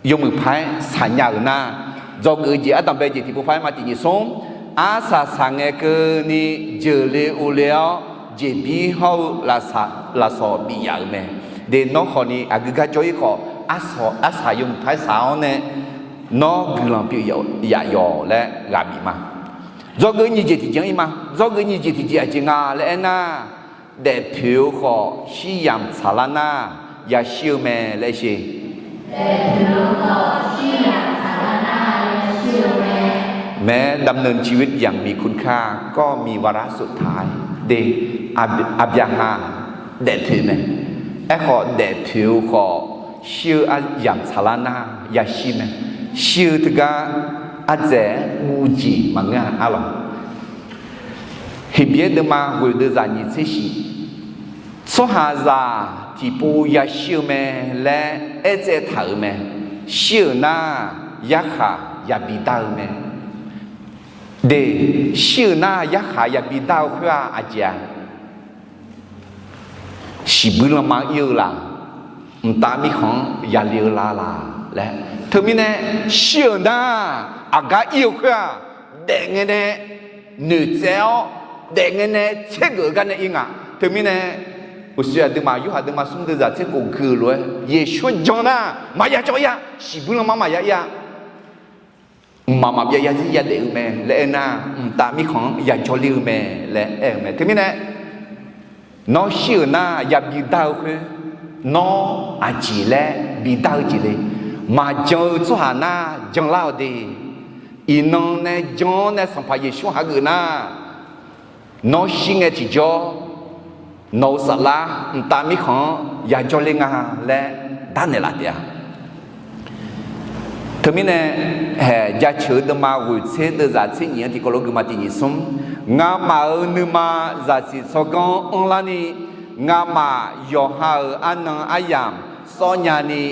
yawmuiq paq-aer shaqnya-euq nar, dzawgeuf-eu jeq ardanqbae jeq tiqpov paq-aer ma tiq nyiq smr, arsaq saq ngae keuvni jeuqle ovle-awr, jeqbir hawr-eu lafsawq bif yaf-euq mae. De nawr khawfni aqgeu gar jawr-ir khawf, arsaq yawmuiq paq-aer shaq-awr nae, nawr guiqlanq pyeuf yaf yawq laer ghaq bif ma. Dzawgeuf nyiq jeq tiqjeq-anr ir ma. Dzawgeuf nyiq jeq tiqjeq aqjeq nga laer aernar, daefpoeq-eu khawf shir yamq tsaqlar nar, yashir-eu mae laer sher. Mae ดำเนินชีวิตอย่างมีคุณค่า ก็มีวาระสุดท้าย de, Aqbyaqhaq daefpoeq mae. Aerkhawf daefpoeq-eu khawf shir-eu aryamq tsaqlar nar yashir mae. Shir-eu teugar ardzaeq-aer guv jeq maqngeur-a arlawq. Heqbyaer deuvma ghoeq deuvzaq nyiq tser shif, tsawrhaqzaq tiqpov yashir-eu mae laer aertsaev taq-euq mae. Shir-euq nar yarkhaq yabi dar-eu mae. De, shir-euq nar yarkhaq yabi dar-eu khoer-aq aqjeq-a, shiqbuir lanma ir-eu laq, mqtav mirkhanq-anr yale-eu la laq laer. Teumirnae shir-euq nar aqgar ir-eu khoer-aq, daef ngae nae noeqtsaev-awr, daef ngae nae tsergeuf-eu gar nae ir nga. Teumirnae uqshoe aqduimaf Yorhaq deuvma smr deuvzaq tser khof gui-eu lof-aer, Yeqsur jan nar maqya jawr ir-a, shiqbuir lanma maqya ir-a. Mqmaq maqbyav yarzir yadaef-eu mae laer aernar, mqtav mirkhanq-anr yajawr ler-eu mae laer aer-eu mae. Teumirnae nawr shir-euq nar yabi dar-eu khoer, nawr aqjeq laer bi dar-eu jeq le. Maqjan-eu tsawrhaq nar janlar-awq de. Iqnan nae jan-awr nae Sanqpaq Yeqsur hageuf nar, nawr shir ngae tiqjawr, nawq-euq saflar mqtav mirkhanq-anr yajawr ler nga laer darnaeq laf taef-a. Teumirnae, haeq jaceuq-eu deuvma ghoeq tser deuvzaq tser nyiq-anr tiqkawv lof gui ma tiq nyiq smr, ngamaf-euq nuima zaqsiq tsawrganr anrlarni, ngamaf yawqha-euq arnan aryamq sawrnya ni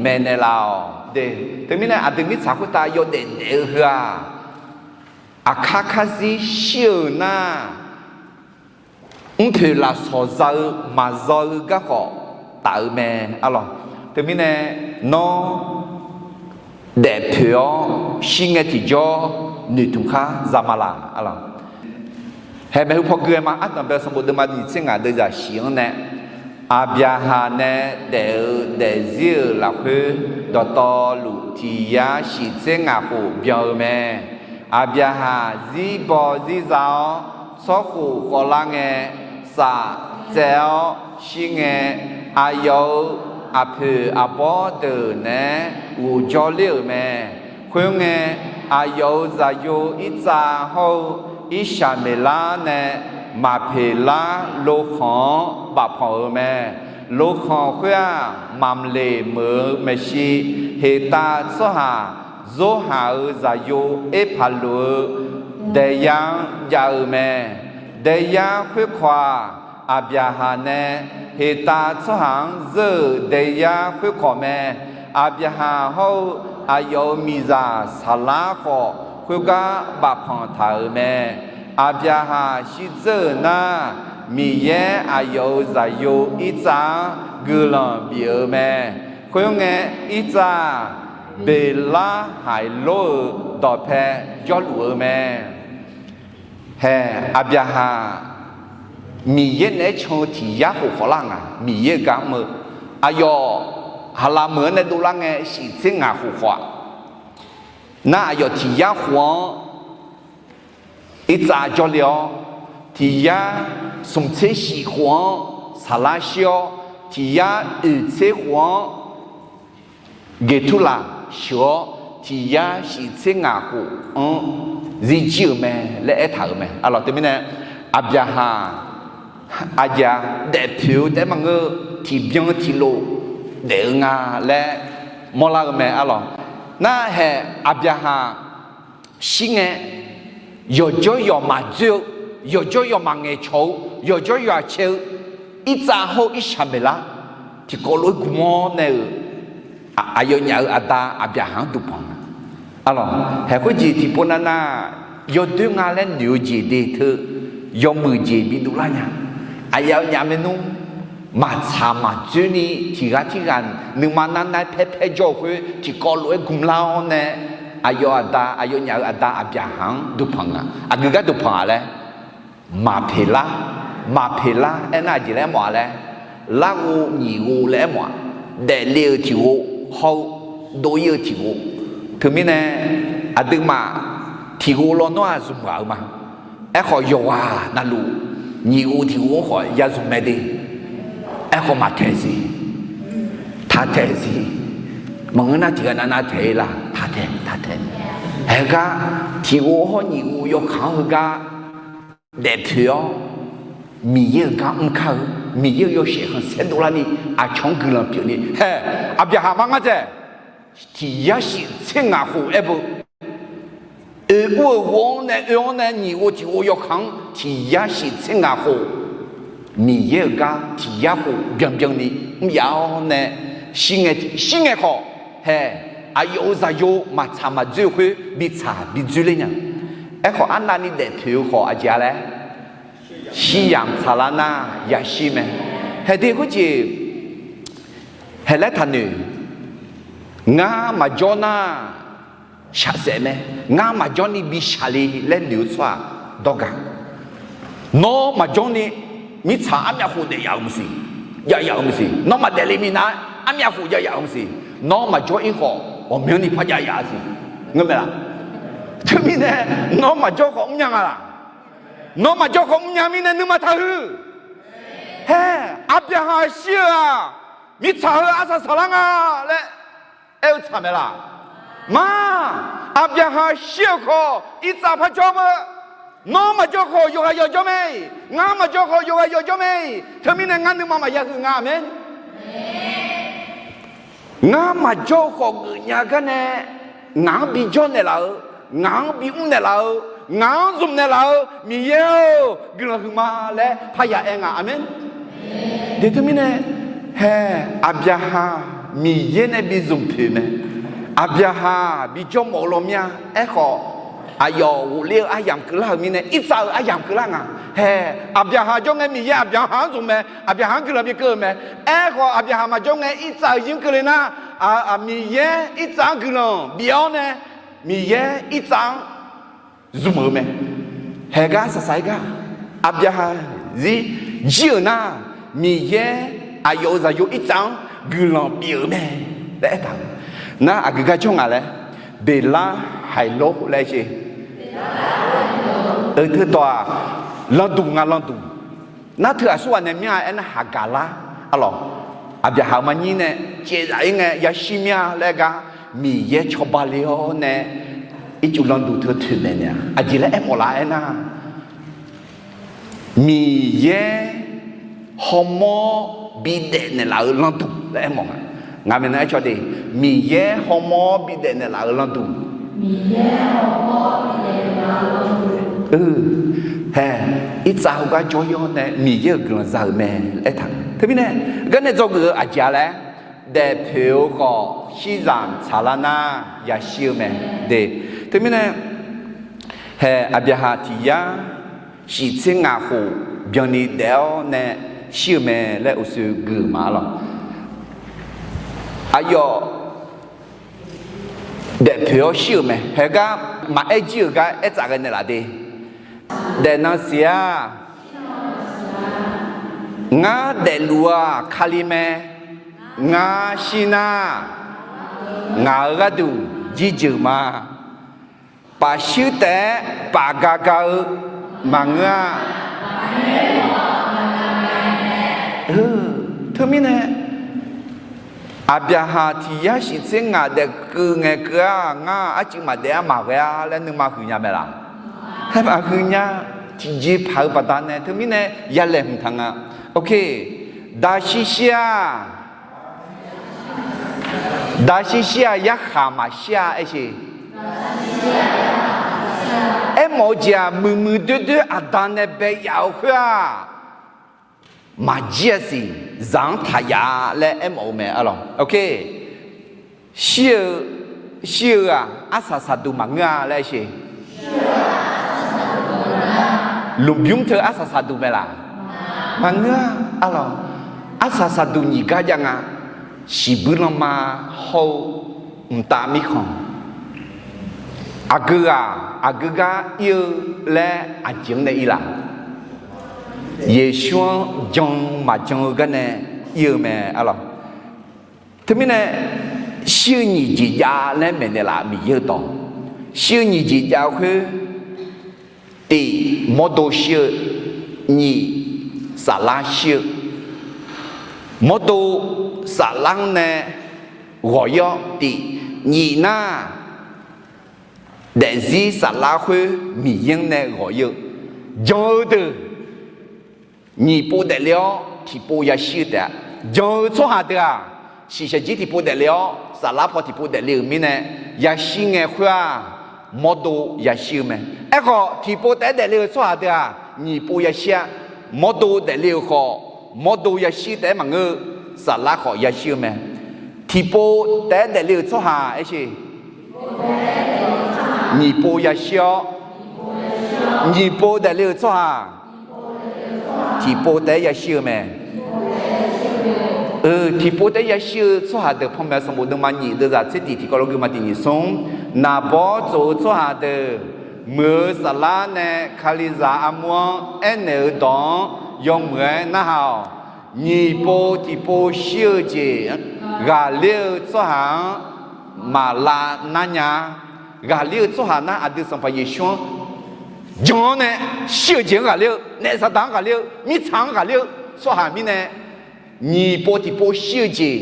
maeqnaeq laf-awq de. Teumirnae aqdui mirtsaq khoertav yawdaef daef-eu heu-aq, aqkar karzir shir-euq nar, mrpoeq lafsawq za-eu maqzaw-eu garkawv taf-eu mae arlawq. Teumirnae nawr daefpoeq-awr shir ngae tiqjawr noeqtmq khar za ma laq arlawq. Haeq maeqhu paw gui-aer ma. Ardanqbae sanqbof deuvma nyiq tser ngaq deuvzaq shif-anr nae, Aqbyaqhaq nae daef-eu daefzir-euq lafkhoer dawqtawvluf tiq yar shif tser ngaq khof byan-eu mae. Aqbyaqhaq zirbaw zirza-awr, tsawrkhof khawvlar ngae, saf tsaev-awr shir ngae, aqyawf-euq aqpoeq aqbawr deuq naeq-aer ghofjawr ler-euq mae. Khoerngae, aqyawf-euq zaqyo Irtsav hawr-eu Irsaqmeqlar nae Maqpeqlar lokhanq-anr bafpanq-euq mae. lokhanq khoer-aq, maqmqle meuq-eu maeqshi, heqtav tsawrhaq, zorhaq-euq zaqyo erpaq luf-eu daeqya-anr jav-euq mae. Daeqya khoerkawq-aq, Aqbyaqhaq nae heqtav tsawrhaq-anr zeur-euq daeqya khoerkawq mae. Aqbyaqhaq hawr-eu aqyawf-euq miqzaq Saqlar khawf, khoergar bafpanq taq-euq mae. Aqbyaqhaq shirdzeur-euq nar, Miqyaer aqyawf-euq zaqyo Irtsav-anr guiqlanq bif-eu mae. Khoerngae, Irtsav-aq, Beqlar Haiqlor-euq dawqpae jawrluf-eu mae. Hae, Aqbyaqhaq Miqyaer naeq-aer can-eu tiq yar khof khawf lar nga. Miqyaer-euq gar mr-eu, aqyawf haqlaq meuq-anr nae dovlar ngae, shif tser ngaq khof khawf-aq, nar aqyawf tiq yar khof-anr Irtsav jawrle-awr, tiq yar smq tser shif khof-anr Saqlar shir-awr, tiq yar oeq tser khof-anr Geqturlaq sheuq-awr, tiq yar shif tser ngaq khof-anr zirjir-euq mae laer aertaq-euq mae. Arlawq, teumirnae Aqbyaqhaq aqjeq-a daefpoeq-eu taef-aer maqngeur-eu, tiqbyan tiqlof daef-eu nga laer mawrlar-eu mae. Arlawq, nar hae Aqbyaqhaq shir ngae, yawqjawr yawqmaf dzoer-eu, yawqjawr yawqmaf ngaeqcawq-eu, yawqjawr yawqha cae-eu, Irtsav hawr-eu Irsaqmeqlar tiqkawv lof-aer gmq-awr nae-euq, aqyawfnyaf-euq aqda Aqbyaqhaq-anr duqpanq nga. Arlawq, haeq khoerjeq tiqpov navnav yawdoer nga laer noeq-eu jeq de teu yawmuiq jeq bidov lar nya. Aqyawfnyaf maernmr maqtsaq maqdzoer ni tiq ghaq tirghaq nuima narnar-aer paerpaer jawr-eu khoer tiqkawv lof-aer gmq lar-awr nae, aqyawf aqda, aqyawfnyaf-euq aqda Aqbyaqhaq-anr duqpanq nga. Aqgeu gar duqpanq-a laer, Maqpeqlar, Maqpeqlar aernar aqjeq laer aermawf-a laer, larghov nyiq ghov laer aermawf-a. Daefle-euq tiq ghov hawr-eu dov-ir-eu tiq ghov. Teumirnae aqduimaf tiq ghov lawnmr-aq zmq ghaq-eu ma. Aerkhawf yawqghaq navluf nyiq ghov tiq ghov-anr khawf ya zmq mae de. Aerkhawf maqtaeq siq, taq taeq siq. Maqngeur nar tiq ghaq navnav taeq-ir la, taq taeq, taq taeq. Haeq gar tiq ghov hawr nyiq ghov yawkaq-anr heugar daefpoeq-awr, Miqyaer-euq gar mr kar-eu, Miqyaer-euq yawshaef khanqsaer dovlar ni, aqcawq-anr guiqlanq pyeuf ni. Hae, Aqbyaqhaq mar ngar dzaeq, tiq yar shif tser ngaq khof aer beu, oeq ur-euq ghov-anr nae oe-anr nae nyiq ghov tiq ghov yawkaq-anr tiq yar shif tser ngaq khof, Miqyaer-euq gar tiq yar khof byanbyan ni mr yaf-awr nae, shir ngae, shir ngae khawf, hae, aqyawf-euq zaqyo maqtsaq maqdzoer-eu khoer bitsaq bidzoer ler nya. Aerkhawf arnavni daefpoeq-eu khawf aqjeq-a laer, shir yamq tsaqlar nar yashir mae. Haeq de khoerjeq haeq laer taqnoeq. Ngar maqjawr nar shaqsaef mae. Ngar maqjawr ni bi shaq le laer noeq-eu tsawrhaq dawrgaq. Nawr maqjawr ni mirtsaq armyav khof daef yaf-euq maqsiq, jav yaf-euq maqsiq. Nawr maqdaef le minav armyav khof jav yaf-euq maqsiq. Nawr maqjawr-ir khawf ghawqmyanrni par jav yaf-a siq. Ngeur mae laq? Teumirnae nawr maqjawr khawf mrnya nga laq? Nawr maqjawr khawf mrnya mirnae nuima taqhuiq. Hae, Aqbyaqhaq shir-eu-aq, mirtsaq heu arsaq saqlar nga laer aer-eu tsaq mae laq? Ma, Aqbyaqhaq shir-euq khawf Irtsav par jawr ma. Nawr maqjawr khawf yawqghaq yawqjawr mae. Ngar maqjawr khawf yawqghaq yawqjawr mae. Teumirnae ngar nuima maqya huiq nga. Aqmeq. Ngar maqjawr-eu khawf geufnya gar nae, ngaq-anr bijawr naeqlaf-eu, ngaq-anr bimr naeqlaf-eu, ngaq-anr zmq naeqlaf-eu Miqyaer-or, guiqlanq huiqma laer parya aer nga. Aqmeq. Deq teumirnae, hae, Aqbyaqhaq Miqyaer nae bi zmq poeq mae. Aqbyaqhaq bijawr mawf-eu lawmya. Aerkhawf, aqyawf ghofler-eu aryamq keuvlar-euq mirnae, Irtsav-euq aryamq keuvlar nga. Hae, Aqbyaqhaq jawr ngae Miqyaer Aqbyaqhaq-anr zmq mae. Aqbyaqhaq-anr guiqlanq bikeuv-eu mae. Aerkhawf, Aqbyaqhaq maqjawr ngae Irtsav-euq yir-anr keuvle nar, Miqyaer Irtsav-anr guiqlanq bif-awr nae, Miqyaer Irtsav-anr zmq-euq mae. Haeq gar saqsaq-aer gar, Aqbyaqhaq zir jir-euq nar, Miqyaer aqyawf-euq zaqyo Irtsav-anr guiqlanq bif-euq mae laer aertaq-euq. Nar aqgeu gar jawr nga laer, Beqlar Haiqlor laer sher. Eu, teudawq-aq, landuq nga landuq. Nar teu aqsurghaq nae myanr-a aernar, Haqgaqlar, arlawq, Aqbyaqhaq maqnyir nae caevzaf-ir ngae yashir myanr laer gar, Miqyaer cawba le-awr nae ircuf landuq teu toeqmaeq naeq-a. Aqjeq laer aermawf laf aernar, Miqyaer hawmawr bidaef naeqlaf-eu lanrduq laer aermawf nga. Ngaq maeqnan aercaw de, Miqyaer hawmawr-awr bidaef naeqlaf-eu lanrduq. Hae, irtsav heugar jawr-ir-awr nae Miqyaer-euq guiqlanq za-euq mae laer aertaq-eu. Teumirnae, garnae dzawgeuf-eu aqjeq-a laer, daefpoeq-eu khawf shirzamq tsaqlar nar yashir-eu mae. De, teumirnae, hae, aqbyaqhaq tiq yar shif tser ngaq khof byanni daef-awr nae shir-eu mae laer uqshoe gui-euq ma lawq. Aqyawf daefpoeq-awr shir-euq mae. Haegar maqaer jir-euq gar aertsaf ghae naeqlaf de. Daefnan siq-aq, ngar daefluf-aq Kali mae. Ngar shir nar, ngaq-euq gharduq jirjeuq ma. Paf shuir taef-aer paf ga ga-eu maqngeur-a. Teumirnae, aqbyaqhaq tiq yar shif tser ngaq daefkeuv ngae keuv-aq, ngar arcuiv maqdaef-a maqghae-a laer nuima huiqnya mae laq? Hae, maqhuiqnya. Tiqjeqpaq-eu baqdanae teumirnae ya laeqhmq taq nga. Ok, daqshir shir-aq, daqshir shir-aq yarkhaq maqshir-a aersheq. Aermawf-eu jeq-aq, muiqmuiq doerdoer aqda nae bae yaf-euq khoer-aq, maqjir-a siq, zaq-anr taq yaf-a laer aermawf-eu mae arlawq. Ok, shir-eu, shir-eu-aq arsaq saqduq maqngeur-a laer aersheq. Lmqbymr teu arsaq saqduq mae laq? Maqngeur-a arlawq. Arsaq saqduq nyiq gar jav nga. Shiqbuir lanma hawr-eu mqtav mirkhanq, aqgeu ghaq aqgeu gar ir-eu laer aqjeq-anr nae ir laf? Yeqsur-anr jan-eu maqjan-eu gar nae ir-eu mae arlawq. Teumirnae, shir-eu nyiq jeq jav laer maeqnaeq laf, Miqyaer-eu dawq. Shir-eu nyiq jeq jav-eu khoer, tiq, mawrdo shir-eu, nyiq, saflar shir-eu. Mawrdo saflar-anr nae ghawq-ir-awr, tiq, nyiq nar, daefzir saflar khoer Miqyaer-anr nae ghawq-ir-eu, jan-eu deuq nyiq pov daefle-awr tiqpov yashir-eu taef-a. Jan-eu tsawrhaq deuq-aq, shiqshaq jir tiqpov daefle-awr saflar paw tiqpov daefle-euq mirnae, yashir ngae khoer-aq, mawrdo yashir-eu mae. Aerkhawf, tiqpov taef-aer daefle-eu tsawrhaq deuq-aq, nyiq pov yashir-a. Mawrdo daefle-euq khawf, mawrdo yashir taef-aer maqngeur-eu, saflar khawf yashir-eu mae. Tiqpov taef-aer daefle-euq tsawrhaq aersheq, nyiq pov yashir-awr, nyiq pov daefle-euq tsawrhaq tiqpov taef-aer yashir-eu mae. Tiqpov taef-aer yashir-eu tsawrhaq deuq, Panmaeq sanqbof deuvma nyiq deuvzaq tser tiq tiqkawv lof gui ma tiq nyiq smr, naqbawr tsof-eu tsawrhaq deuq, muiq-eu saflar nae Kalizaq armur-anr aernaeq-eu dawq-anr yawmuiq-aer narhaq-awq. Nyiq pov tiqpov shir-eu jeq ghaqler-eu tsawrhaq-anr maq lavnar nya. Ghaqler-eu tsawrhaq nar, aqdui Sanqpaq Yeqsur-anr jan-awr nae shir-eu jeq-anr ghaqler-eu, naef Saqdaq-anr ghaqler-eu, mirtsaq-anr ghaqler-eu tsawrhaq mirnae, nyiq pov tiqpov shir-eu jeq,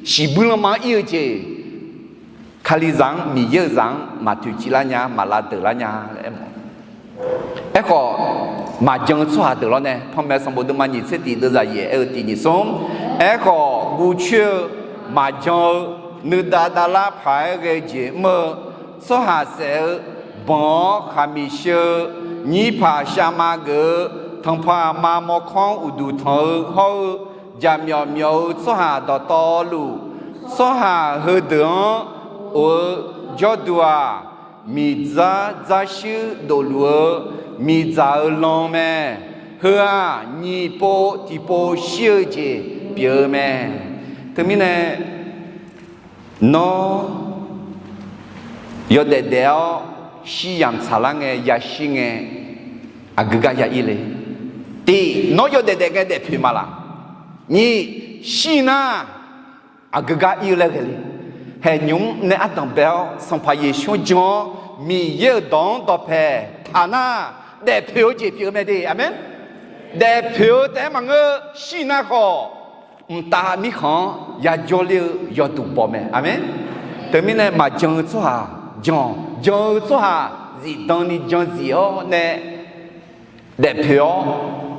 shiqbuir lanma-anr ir-eu jeq, Kalizaq-anr, Miqyaer-euq zaq-anr maq toeqciv lar nya, maq lavdeuq lar nya laer aermawf. Aerkhawf, maqjan-eu tsawrhaq deuq lawr nae, Panmaeq sanqbof deuvma nyiq tser tiq deuvzaq yaef aer-eu tiq nyiq smr. Aerkhawf, guvcoer-eu maqjan-eu nuidav davlar paq-aer ghae-eu jeq mr-eu, tsawrhaq saef-eu banq-awr khaqmiq sheu-eu, nyirpaq shavma geuf-eu, tanqpanq aqma mawrkawr-anr uqduq tanq-eu hawr-eu, jaqmyawf myawf-eu tsawrhaq dawqtawvluf, tsawrhaq heudeuq-anr of-eu jawrduq-aq, miqdzar dzarshuir dofluf-eu miqdzaq-eu lan mae. Heu-aq, nyiq pov tiqpov shir-eu jeq pyeuf-eu mae. Teumirnae, nawr yawdaef daef-awr shir yamq tsaqlar ngae, yashir ngae, aqgeu gar ya ir le? Tiq, nawr yawdaef daef ngae daefpoeq ma laq? Nyiq, shir nar aqgeu gar ir-eu laer ghae le? Haeq nymq-mr nae ardanq bae-awr Sanqpaq Yeqsur-anr jan-awr Miqyaer-euq dawq-anr dawqpae taq nar, daefpoeq-eu jeq pyeuf-eu mae de. Aqmeq. Daefpoeq-eu taef-aer maqngeur, shir nar khawf, mqtav mirkhanq-anr yajawr ler-eu yawduq baw mae. Aqmeq. Teumirnae maqjan-eu tsawrhaq jan-awq. Jan-eu tsawrhaq zifdan ni jan zif-awr nae daefpoeq-awr,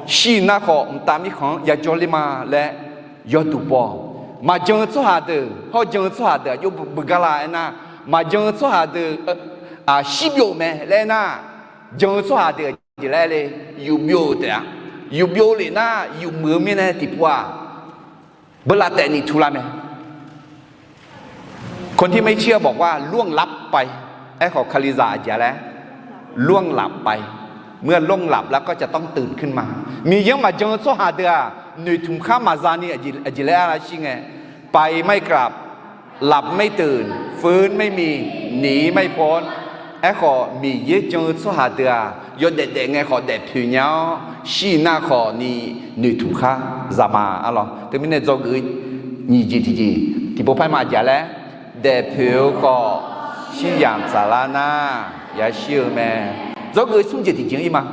shir nar khawf mqtav mirkhanq-anr yajawr ler ma laer yawduq baw-awq. Maqjan-eu tsawrhaq deuq hawr jan-eu tsawrhaq deuq aqjox beugar la aernar, maqjan-eu tsawrhaq deuq shirbyov mae laer aernar, jan-eu tsawrhaq deuq aqjeq laer le, yufbyov-eu taef-a. Yufbyov lef nar yufmuiq-eu mirnae tiqpov-aq, beular taef ni turlar mae. คนที่ไม่เชื่อบอกว่า ล่วงลับไป Aerkhawf kalizaq aqjeq laer ล่วงลับไป เมื่อล่วงลับแล้วก็จะต้องตื่นขึ้นมา Miqyaer-anr maqjan-eu tsawrhaq deuq-aq, noeqtmq khar maqza ni aqjeq laer arlar shir ngae, ไปไม่กลับ หลับไม่ตื่น ฟื้นไม่มี หนีไม่พ้น Aerkhawf Miqyaer jan-eu tsawrhaq deuq-aq, yawdaef daef ngae khawf daefpoeq nya-awr, shir nar khawf ni noeqtmq khar zaqma arlawq. Teumirnae dzawgeuf-eu nyiq jeq tiqjeq tiqpov par ma aqjeq laer, daefpoeq-eu khawf shir yamq tsaqlar nar yashir-eu mae. Dzawgeuf-eu smr jeq tiqjeq-anr ir ma.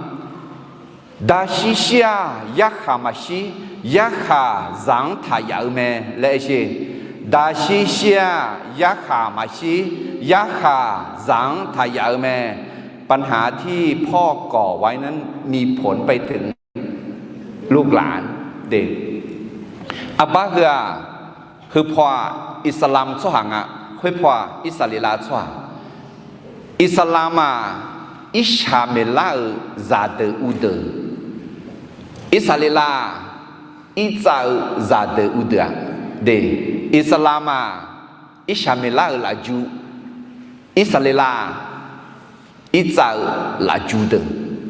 Daqshir shir-aq yarkhaq maqshir, yarkhaq zaq-anr taq yaf-eu mae laer aer sher. Daqshir shir-aq yarkhaq maqshir, yarkhaq zaq-anr taq yaf-eu mae. ปัญหาที่พ่อก่อไว้นั้นมีผลไปถึงลูกหลาน Aqbar heu-aq, heupaw-aq Iqsaqlamq tsawrhaq nga, khoerpaw-aq Irsaqleqlav tsawrhaq. Iqsaqlamq-aq, Irsaqmeqlar-euq zaqdeuq uvdeuq, Irsaqleqlav-aq, Irtsav-eu zaqdeuq uvdeuq-aq, de, Iqsaqlamq-aq, Irsaqmeqlar-euq lafju, Irsaqleqlav-aq, Irtsav-eu lafju deuq.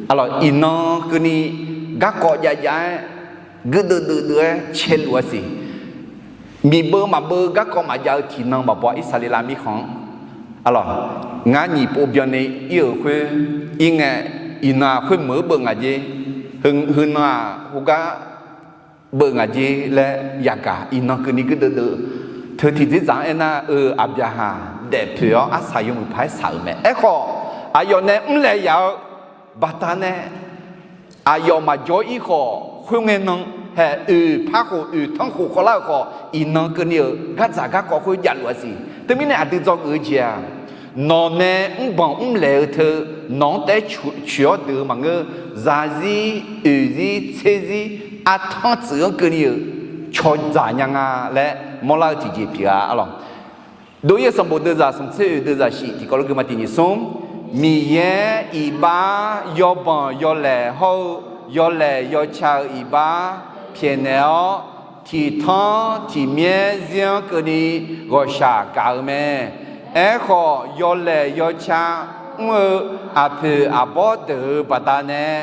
Arlawq, iqnan keuvni garkawv jav jav-aer, guirdeuv deuv deuv-aer caeluf-a siq. Miqbeu maqbeu garkawv maqjav-eu tiqnan maqbaw Irsaqleqlav mirkhanq-anr. Arlawq, ngar nyiq pov byanni ir-euq khoer ir ngae, iqnan-aq khoermeuq-anr beuv ngaq jer, heunan-aq khoergar beuv ngaq jer laer yagaq iqnan keuvni guirdeuv deuv. Teu tiqdzerdzaq-anr aernar-eu, Aqbyaqhaq daefpoeq-awr arsaq yawmuiq paq-aer saq-euq mae. Aerkhawf, aqyawf nae mrlaeq yaf-eu baqdanae, aqyawf maqjawr-ir khawf, khoerngae nan haeq oeq par khof oeq tanr khof khawvlar-euq khawf, iqnan keuvni-euq gardzaq garkawv khoer javluf-a siq. Teumirnae aqdui dzawgeuf-eu jeq-aq, nawq nae mrbanq mrlaeq-eu teu, nawq-anr taef-aer coeq-awr deuq-eu maqngeur. Zaqzir, oeqzir, tserzir, artanr tsuif-anr keuvni-euq cawdzaq nya nga laer mawrlar-eu tiqjeq pyeuf-a arlawq. Dov-ir-eu sanqbof deuvzaq smq tser oeq deuvzaq shif tiqkawv lof gui ma tiq nyiq smr. Miqyaer iqbax yawbanq yawlaeq hawr-eu yawlaeq yawca-eu iqbax pyaeqnaeq-awr, tiqtanr tiqmyaer zir-anr keuvni ghawqshaq gaq-eu mae. Aerkhawf, yawlaeq yawca mr-eu aqpoeq aqbawr deuq-euq baqdanae,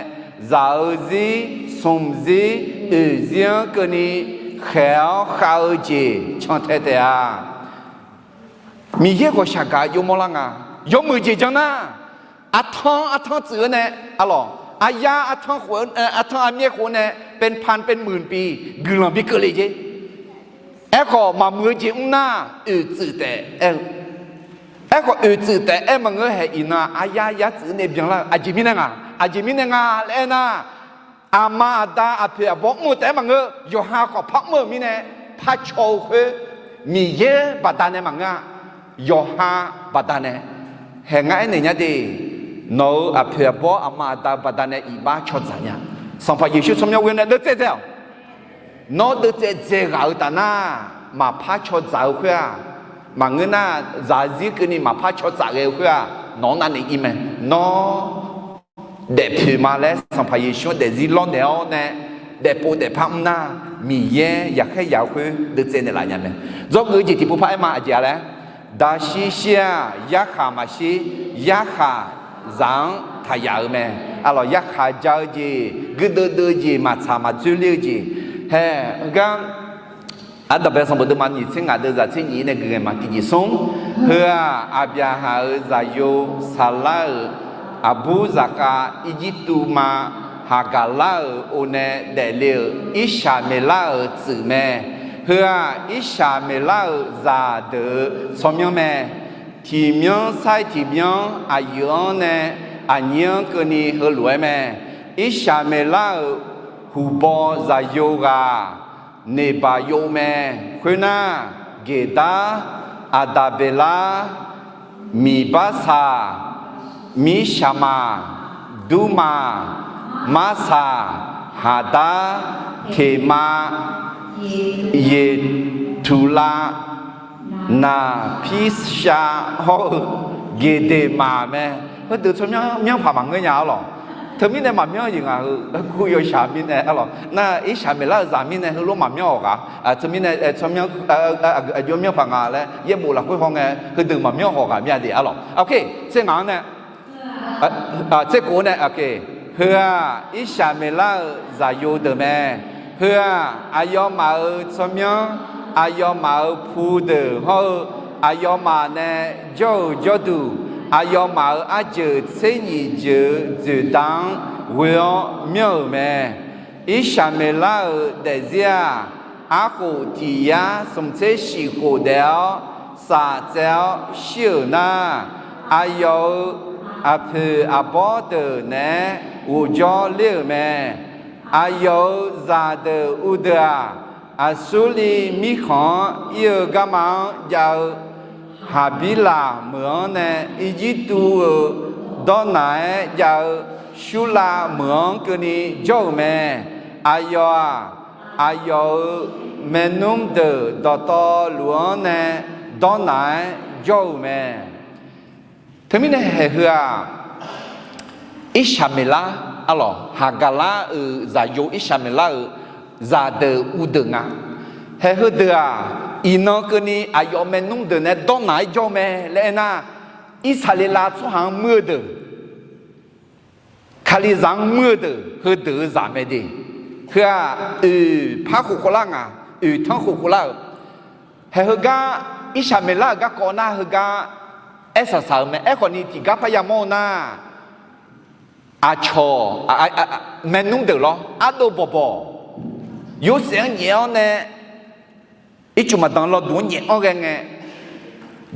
zaq-eu zir, smq zir, oeq zir-anr keuvni khaeq-awr khav-eu jeq cantae taef-a. Miqyaer ghawqshaq gaq-eu jov mawrlar nga. Yawmuiq jeq jan nar, artanr artanr tsuif-eu nae, arlawq, aryar artanr khof-eu, artanr armyaer khof-eu nae, เป็นพันเป็นหมื่นปี guiqlanq bi keuvle jer. Aerkhawf, maqmuiq-eu jeq mr nar, oeq tsuif taef aer-eu. Aerkhawf, oeq tsuif taef aer maqngeur haeq iqnan aryar yar tsuif nae byanlar-eu aqjeq mirnae nga, aqjeq mirnae nga laer aernar, aqma aqda aqpoeq aqbawr mr-eu taef-aer maqngeur, yawqha khawf par mr-euq mirnae, par caw-eu khoer, Miqyaer baqdanae maqngeur-a, yawqha baqdanae. Haeq ngar aernaeq nya de, nawq-euq aqpoeq aqbawr aqma aqda baqdanae iqbax cawdzaq nya. Sanqpaq Yeqsur tsawrmyanr ghoe nae deuvtsaev dzae-awq. Nawr deuvtsaev dzaeghaq-eu taf nar, maqpar cawdzaq-eu khoer-aq, maqngeur nar, zaqzir keuvni maqpar cawdzaq ghae-eu khoer-aq, nawq-anr navnaeq ir mae. Nawr daefpoeq ma laer Sanqpaq Yeqsur-anr daefzir lawrnaeq-awr nae, daefpov daefpar mr nar, Miqyaer yaqkhaer yaf-eu khoer deuvtsaev naeqlaf nya mae. Dzawgeuf-eu jeq tiqpov par aer ma aqjeq-a laer, daqshir shir-aq yarkhaq maqshir, yarkhaq zaq-anr taqyaf-eu mae. Arlawq, yarkhaq ja-eu jeq, guirdeuv deuv-eu jeq, maqtsaq maqdzoerler-eu jeq, haeq heugar Aqdaq bae sanqbof deuvma nyiq tser ngaq deuvzaq tser nyiq nae gui ngae ma tiqjeq smr. Heu-aq, Aqbyaqhaq-euq zaqyo saqlar-euq aqbur zaqkhav Irjirtuv ma Haqgaqlar-euq o nae daefle-euq Irsaqmeqlar-euq tsuif mae. Heu-aq, Irsaqmeqlar-euq zaqdeuq-euq tsawrmyanr mae. Tiqmyanr sair tiqmyanr aqyuif-anr nae aqnyir-anr keuvni heulof-aer mae. Irsaqmeqlar-euq huqbaw zaqyo ghaq Neqbaqyov mae. Khoernar, Geqdar, Aqdaqbeqlar, Miqbarsaq, Mirshaqmaq, Durmaq, Marsaq, Haqdar, Teqmav, Yeqtuqlav, Naqpirshav hawr-eu Geqdeqmaq mae. Heudeuq tsawrmyanr myanrpaq maqngeur nya-ar lawq. Teumirnae maqmyanr-eu jeq ngaq-euq kur yawshaq mirnae-ar lawq. Nar Irsaqmeqlar-euq zaq mirnae heulof maqmyanr-awq ghaq. Teumirnae tsawrmyanr aqjox myanrpaq nga laer yaerbof lafkhoer hawngae heudeuq maqmyanr hawq ghaq mir-a de-ar lawq. Tser ngaq-anr nae tser kof-anr nae, heu-aq Irsaqmeqlar-euq zaqyo deuq mae. Heu-aq aqyawfmaf-euq tsawrmyanr, aqyawfmaf-euq pu deuq hawr-eu aqyawfmaf nae jawr-euq jawrduq, aqyawfmaf-euq arjeuq tser nyif jeuq-eu dzoeqda-anr ghoe-awr myanr-euq mae. Irsaqmeqlar-euq daefzir-aq, arkhof tiq yar smq tser shif khof daef-awr saf tsaev-awr shir-euq nar, aqyawf-euq aqpoeq aqbawr deuq naeq-aer ghofjawr ler-euq mae. Aqyawf-euq zaqdeuq uvdeuq-aq, Aqsurliv mirkhanq-anr ir-eu garma-anr jav-eu Haqbirlaq meuq-anr nae, Irjirtuv-euq dawrnaq-aer jav-eu Shurlav meuq-anr keuvni jawr-euq mae. Aqyawf-aq, aqyawf-euq maernmr deuq dawqtawvluf-anr nae dawrnaq-aer jawr-euq mae. Teumirnae haeq heu-aq, Irsaqmeqlar-ar lawq, Haqgaqlar-euq zaqyo Irsaqmeqlar-euq zaqdeuq uvdeuq nga. Haeq heudeuq-aq, iqnan keuvni aqyawf maernmr deuq nae dawrnaq-aer jawr-eu mae laer aernar, Irsaqleqlav tsawrhaq-anr muir-eu deuq, Kalizaq-anr muir-eu deuq, heudeuq-euq zaq mae de. Heu-aq, oeq par khof khov lar nga, oeq tanr khof khov lar-euq. Haeq heugar, Irsaqmeqlar-euq garkawv nar heugar aer saqsaq-eu mae. Aerkhawfni tiqgar parya mawr-eu nar, aqcawq, maernmr deuq lawr ardov bawqbawq, yorsaef-anr nyaef-awr nae, ircuf maqdan lawduq-anr nyaef-anr ghae ngae,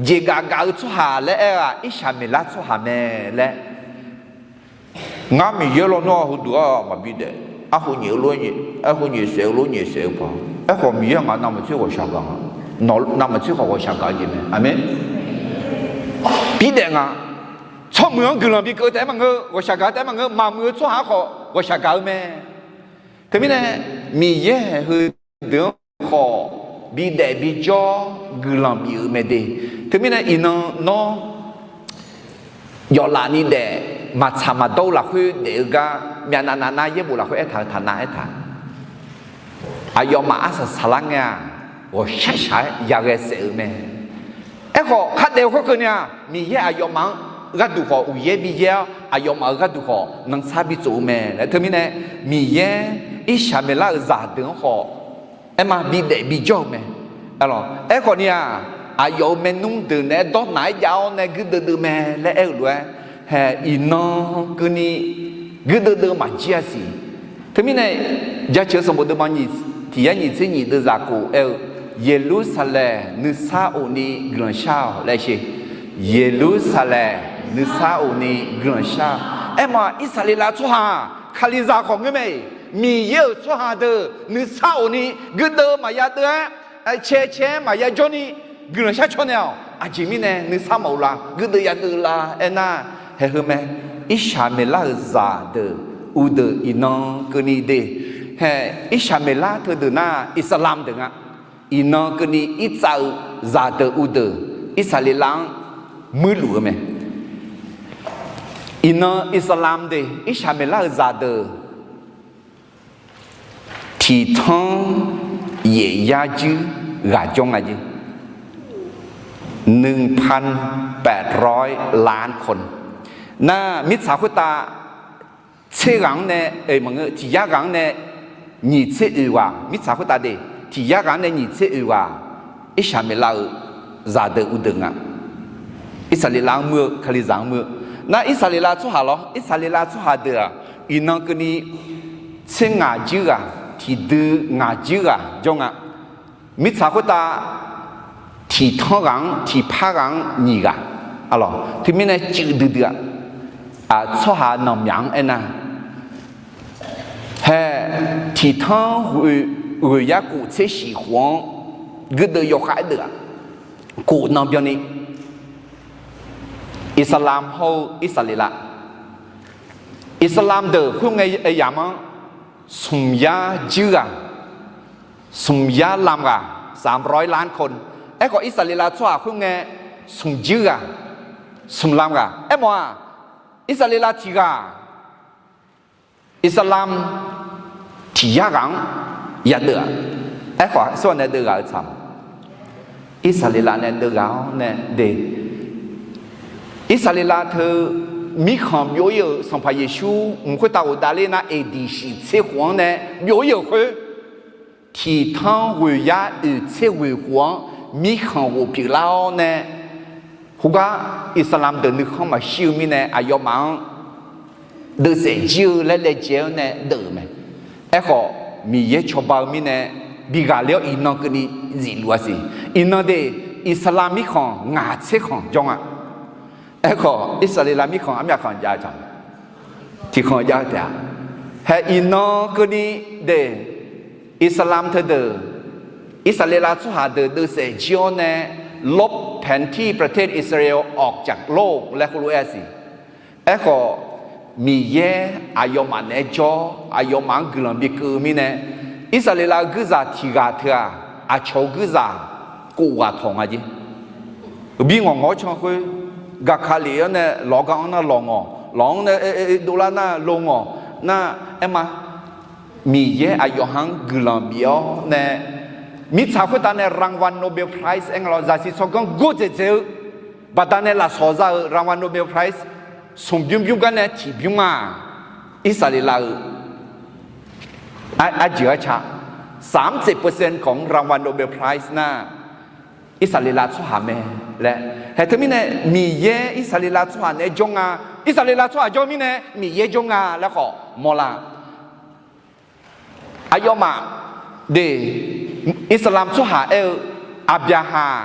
jeqgaf gaf-eu tsawrhaq laer aer-eu-aq, Irsaqmeqlar tsawrhaq mae laer Ngar Miqyaer lawnmr-a heuduq-aq maqbi daef. Arkhof nyaef-eu lof nyaef, arkhof nyaef saef-eu lof nyaef saef-eu paq. Aerkhawf Miqyaer ngaq navmaqtser ghawqshaq gaq nga. Nawq navmaqtser khawf ghawqshaq gaq-eu jeq mae. Aqmeq. Bi daef nga. Tsawrmuiq-anr guiqlanq bi keuv-eu taef-aer maqngeur, ghawqshaq gaq-eu taef-aer maqngeur, maqmuiq-eu tsawrhaq-anr khawf ghawqshaq gaq-eu mae. Teumirnae Miqyaer heudeuq-anr khawf bi daef bi jawr guiqlanq bif-eu mae de. Teumirnae iqnan nawr yawflaf ni daef, maqtsaq maqdawr-eu lafkhoer daef-eu gar myavnav navnar yaerbof lafkhoer aertaq-eu taq nav aertaq. Aqyawfmaf arsaq saqlar ngae-aq, ghawqshaq shaq-aer yaghae saef-euq mae. Aerkhawf khardaef-eu khoerkeuvni-aq, Miqyaer aqyawfmaf-anr gharduq khawf uqyaer bi yaer-awr, aqyawfmaf-euq gharduq khawf nansar bi tsof-eu mae laer teumirnae, Miqyaer Irsaqmeqlar-euq zaqdeuq-anr khawf aerma bi daef bi jawr-eu mae. Aerkhawfni-aq, aqyawf-euq maernmr deuq naeq-aer dawrnaq-aer jav-awr nae guirdeuv deuv mae laer aer-euq lof-aer, hae iqnan keuvni guirdeuv deuv maqjir-a siq. Teumirnae, Jaceuq-eu sanqbof deuvma nyiq, tiq yar nyiq tser nyiq deuvzaq khof aer-eu, Yeqlursaqlaeq nuisar of ni guiqlanq shar-awq laer sher. Yeqlursaqlaeq nuisar of ni guiqlanq shar-awq. Aerma Irsaqleqlav tsawrhaq-aq, Kalizaq khawf ngeur mae-iq, Miqyaer-euq tsawrhaq deuq nuisar of ni guirdeuv maqya deuv-aer, cae cae-aer maqya jawr ni guiqlanq shar caw naeq-awq. Aqjeq mirnae nuisar mawf-eu la, guirdeuv ya deuv la aernar, hae heu mae. Irsaqmeqlar-euq zaqdeuq uvdeuq iqnan keuvni de. Hae, Irsaqmeqlar teudeuq nar Iqsaqlamq deuq nga. Iqnan keuvni irtsav-eu zaqdeuq uvdeuq Irsaqleqlav-anr muirluf-eu mae. Iqnan Iqsaqlamq de Irsaqmeqlar-euq zaqdeuq tiqtanr yaef yar juir ghaq jawr nga jer. หนึ่งพันแปดร้อยล้านคน nar mirtsaq khoertav tser ghaq-anr nae, maqngeur, tiq yar ghaq-anr nae nyiq tser oeq ghaq, mirtsaq khoertav de, tiq yar ghaq-anr nae nyiq tser oeq ghaq, Irsaqmeqlav-euq zaqdeuq uvdeuq nga. Irsaqleqlav-anr muir-eu, Kalizaq-anr muir-eu. Nar Irsaqleqlav tsawrhaq lawr, Irsaqleqlav tsawrhaq deuq-aq, iqnan keuvni tser ngaq juir ghaq, tiqdui ngaq juir ghaq jawr nga. Mirtsaq khoertav tiqtanr ghaq-anr, tiqpar ghaq-anr nyiq ghaq, teumirnae cuiv duidui-a. Tsawrhaq nanqmyaq-anr aernar, hae, tiqtanr ghoeq yar kof tser shif khof-anr guirdeuv yawkhav-aer deuv-aq, kof nan byanni Iqsaqlam hawr-eu Irsaqleqlav, Iqsaqlam deuq khoerngae yamq-anr smq yar juir ghaq, smq yar lam ghaq, สามร้อยล้านคน. Aerkhawf, Irsaqleqlav tsawrhaq khoerngae, smq juir ghaq, smq lam ghaq. Aermawf-aq, Irsaqleqlav tiq ghaq, Irsaqleqlav tiq yar ghaq-anr yadeuv-aq. Aerkhawf, aqsur nae deuv ghaq-eu tsaq ma. Irsaqleqlav nae deuv ghaq-awr nae de, Irsaqleqlav teu mirkhanq byov-ir-euq Sanqpaq Yeqsur mq khoertav ghofdav ler nar, A D shiq tser khof-anr nae byov-ir-euq khoer, tiq tanr ghoeq yar oeq tser ghoeq khof-anr mirkhanq ghof pyeuflar-awr nae, khoergar Irsaqleqlav deuq nuikhanr maqshir-eu mirnae, aqyawfmaf-anr deuvsaef jir-eu laer laejae-awr nae deuv-euq mae. Aerkhawf, Miqyaer cawba-eu mirnae, bi ghaqler-awr iqnan keuvni zifluf-a siq. Iqnan de, Irsaqleqlav mirkhanq ngaq tser khanq jawr nga. Aerkhawf, Irsaqleqlav mirkhanq armyav khanq jav-eu taq, tiq khanq jav-eu taef-a. Hae iqnan keuvni de, Irsaqleqlav teudeuq, Irsaqleqlav tsawrhaq deuq deuvsaef jir-awr nae,ลบแผนที่ประเทศอิสราเอลออกจากโลก laer khoerlof-aer-a siq. Aerkhawf, Miqyaer aqyawfmaf naeq-aer jawr, aqyawfmaf-anr guiqlanq bikeuv-eu mirnae, Irsaqleqlav-eu guirzaq tiq ghaq teu-aq, aqcawq-eu guirzaq kof ghaq tawq nga jer. Bi ngawq ngawr can khoer, gaqkaq lef-awr nae lawq-awr gar-anr nar lawq ngawq, lawq-anr nae dovlar nar lo ngawq nar, aerma, Miqyaer aqyawf ha-anr guiqlanq bif-awr nae, mirtsaq khoertav nae รางวัล Nobel Prize aer nga lawr, zaqsiq tsawrganr gordzaeq dzaeq-eu baqdanae lafsawq za-euq รางวัล Nobel Prize smq bymr bymr gar nae tiq bymr ma. Irsaqleqlav-euq arjeuq arca สามสิบเปอร์เซ็นต์ ของรางวัล Nobel Prize nar, Irsaqleqlav tsawrhaq mae laer. Hae teumirnae, Miqyaer Irsaqleqlav tsawrhaq naeq-aer jawr nga. Irsaqleqlav tsawrhaq jawr mirnae Miqyaer jawr nga laer khawf mawrlar. Aqyawfmaf de, Irsaqleqlav tsawrhaq aer-eu, Aqbyaqhaq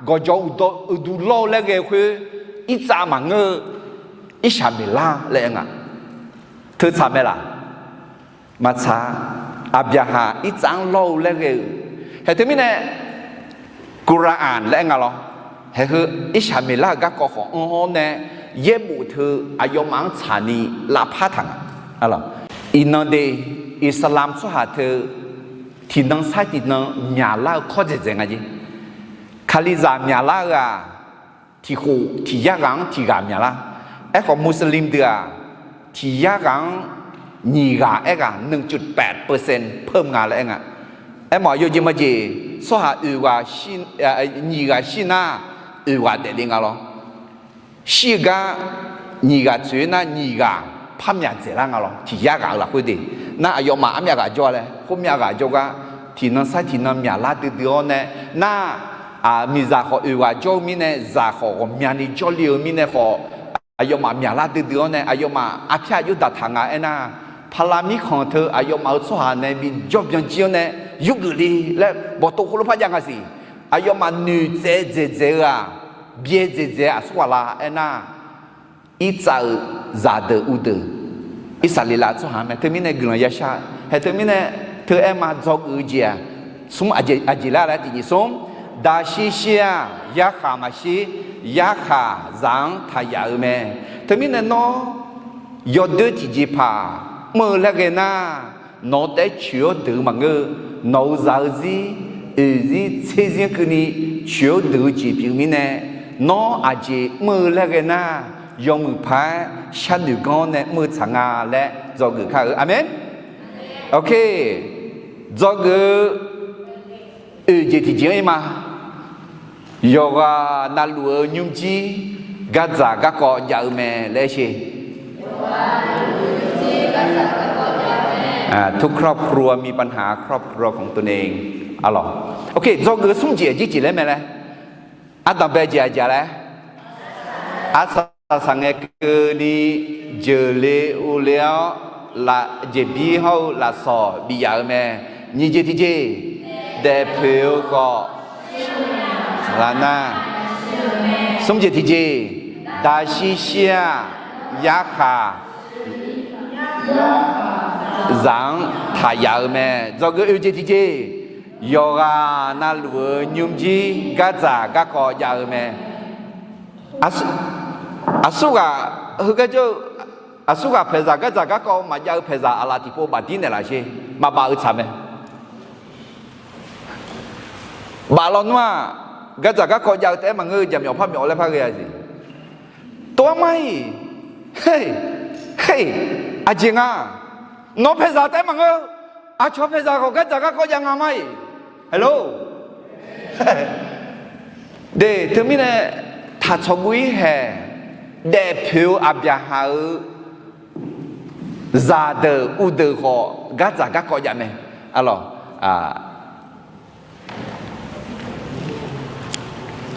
gawqjawq uqdawq uqduq lawr-eu laer ghae-eu khoer, Irtsav maqngeur-eu, Irshaqmeqlar laer aer nga. Teutsaq mae laq? Maqtsaq. Aqbyaqhaq Irtsav-anr lawr-eu laer ghae-eu, hae teumirnae, Quran laer aer nga lawr. Haeheu Irshaqmeqlar-euq garkawv khawf anr-awr nae, yaerbof teu aqyawfmaf-anr tsaqni lavpar taq nga. Iqnan de, Irsaqleqlav tsawrhaq teu tiqnan sar tiqnan myaqlar-eu kawr dzaeqdzaeq nga jer. Kalizaq myaqlar-eu-aq, tiq khof tiq yar ghaq-anr tiq ghaq myaqlar. Aerkhawf, Muslim deuq-aq, tiq yar ghaq-anr nyiq ghaq aer ghaq หนึ่งจุดแปดเปอร์เซ็นต์ เพิ่ม nga laer aer nga. Aermawf, yawjeq majeq, tsawrhaq oeq ghaq, nyiq ghaq shir nar, oeq ghaq daefle nga lawr. Shir-eu gar nyiq ghaq tsoeq-aer nar, nyiq ghaq par myaq dzaeqlar nga lawr. Tiq yar ghaq-eu lafkhoer de. Nar, aqyawfmaf armyav ghaq jawr-a laer, khoermyav ghaq jawrgar, tiqnan sar tiqnan myaqlar duidui-awr nae, nar, miqzaq khawf oeq ghaq jawr-eu mirnae, zaq khawf ghawqmyani jawrle-eu mirnae khawf, aqyawfmaf myaqlar duidui-awr nae, aqyawfmaf arpyar aqjox daqtaq nga aernar, Paqlav mirkhanq teu aqyawfmaf-euq tsawrhaq nae bijawr byanjir-awr nae, yurgeuf le laer bawqtov khoerlof par jav nga siq. Aqyawfmaf noeqtsaev dzaeqdzaeq-eu-aq, byaerdzaeq dzaeq-eu aqsur ghaq la aernar, Irtsav-euq zaqdeuq uvdeuq, Irsaqleqlav tsawrhaq mae. Teumirnae guiqlanq yashar-eu, hae teumirnae teu aer ma, dzawgeuf-eu jeq-aq, smr aqjeq laer laer tiqjeq smr, daqshir shir-aq, yarkhaq maqshir, yarkhaq zaq-anr taq yaf-eu mae. Teumirnae nawr yawdoer tiqjeqpaq mr-eu laer ghae nar, nawq-eu taef-aer coeq-awr deuq-eu maqngeur-eu, nawq-euq zaq-eu zir, oeq zir, tser zir-anr keuvni coeq-awr deuq-eu jeq pyeuf mirnae, nawr aqjeq mr-eu laer ghae nar, yawmuiq paq-aer sharnoeq ganr-awr nae mr-eu tsaq nga laer dzawgeuf kar-eu. Aqmeq. Ok. Dzawgeuf-eu oeq jeq tiqjeq-anr ir ma. Yawqghaq navluf-eu nymrjir gardzaq garkawv jav-eu mae laer sher. ทุกครอบครัวมีปัญหาครอบครัวของตนเอง arlawq. Ok, dzawgeuf-eu smr jeq aqjeq jeq laer mae laer. Ardanqbae jeq aqjeq laer. Arsaq saqngae keuvni jeuqle urle-awr, jeqbir hawr-eu lafsawq bif yaf-eu mae. Nyiq jeq tiqjeq, daefpoeq-eu khawf, lar nar. Smr jeq tiqjeq, daqshir shir-aq, yarkhaq zaq-anr taq yaf-eu mae. Dzawgeuf oeq jeq tiqjeq, yawqghaq navluf-eu nymrjir gardzaq garkawv jav-eu mae. Aqsur, aqsur ghaq, heugar jawr-eu, aqsur ghaq paeqzaq gardzaq garkawv maqjav-eu paeqzaq aqlaf tiqpov bafdir naeqlaf sher. Maqbaf-eu tsaq mae. Baf lawnmr-aq, gardzaq garkawv jav-eu taef-aer maqngeur-eu, jaqmyawf parmyawf laer par ghae-a jeq. Tov-aer mar-iq, he, he, aqjeq nga. Nawr paeqzaq taef-aer maqngeur, aqcawq paeqzaq khawf gardzaq garkawv jav nga mar-iq. Hello. De, teumirnae taqtsawq guv-ir haeq, daefpoeq-eu Aqbyaqhaq-euq zaqdeuq uvdeuq khawf gardzaq garkawv jav mae. Arlawq,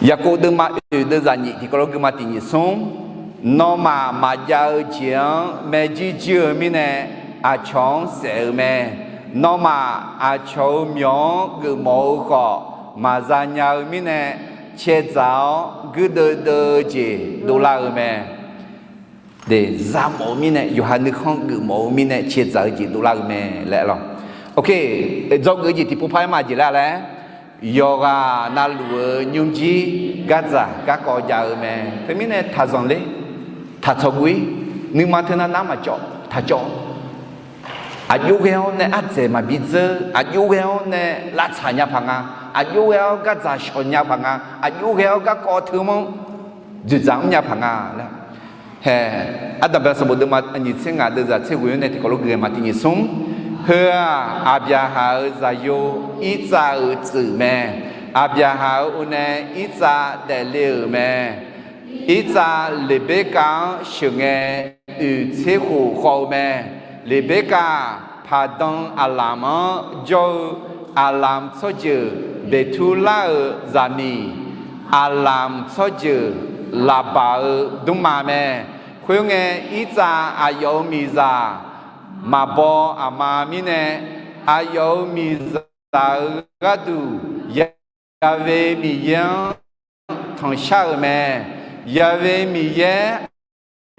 Yaqkov deuvma oeq deuvzaq nyiq tiqkawv lof guima tiq nyiq smr, nawmaf maqjav-eu jeq-anr maerjuir juir-eu mirnae, aqcawq-anr saef-eu mae. Nawmaf aqcawq-euq myawq-anr geufmawf-eu khawf, maqza nya-eu mirnae, caedzaq-awr guirdeuv deuv-eu jeq dovlar-eu mae. Zamawf-eu mirnae, yawqha nuikhanr geufmawf-eu mirnae caedzaq-eu jeq dovlar-eu mae laer lawr. Ok, dzawgeuf-eu jeq tiqpov par-aer ma jeq laer laer, yawqghaq navluf-eu nymrjir gardzaq garkawv jav-eu mae. Teumirnae taqzanq ler, taqtsawq guv-ir, nuima teunav nar maqcawv, taqcawv. Aqjox ghae-awr nae ardzaeq maqbi dzeur, aqjox ghae-awr nae lavtsaq nya paq nga, aqjox ghae-awr gardzaq shawq nya paq nga, aqjox ghae-awr garkawv teu manr dzoeqdzaq mrnya paq nga laer. Hae, Ardanqbae sanqbof deuvma nyiq tser ngaq deuvzaq tser ghoeq-anr nae tiqkawv lof gui-eu ma tiq nyiq smr. Heu-aq, Aqbyaqhaq-euq zaqyo Irtsav-euq tsuif mae. Aqbyaqhaq-euq unae Irtsav daefle-euq mae. Irtsav Leqberkav-anr sheuqngae, oeq tser khof khawv-eu mae. Leqberkav Paqdan Aqlamq-anr jawr-eu Aqlamq tsawrjeuq Beqturlar-euq zaqmiq, Aqlamq tsawrjeuq Laqbaq-eu dmrma mae. Khoerngae, Irtsav aqyawf-euq miqzaq maqbaw aqma mirnae, aqyawf-euq miqzaq-euq gharduq Ya've Miqyaer-anr tanqshar-euq mae. Ya've Miqyaer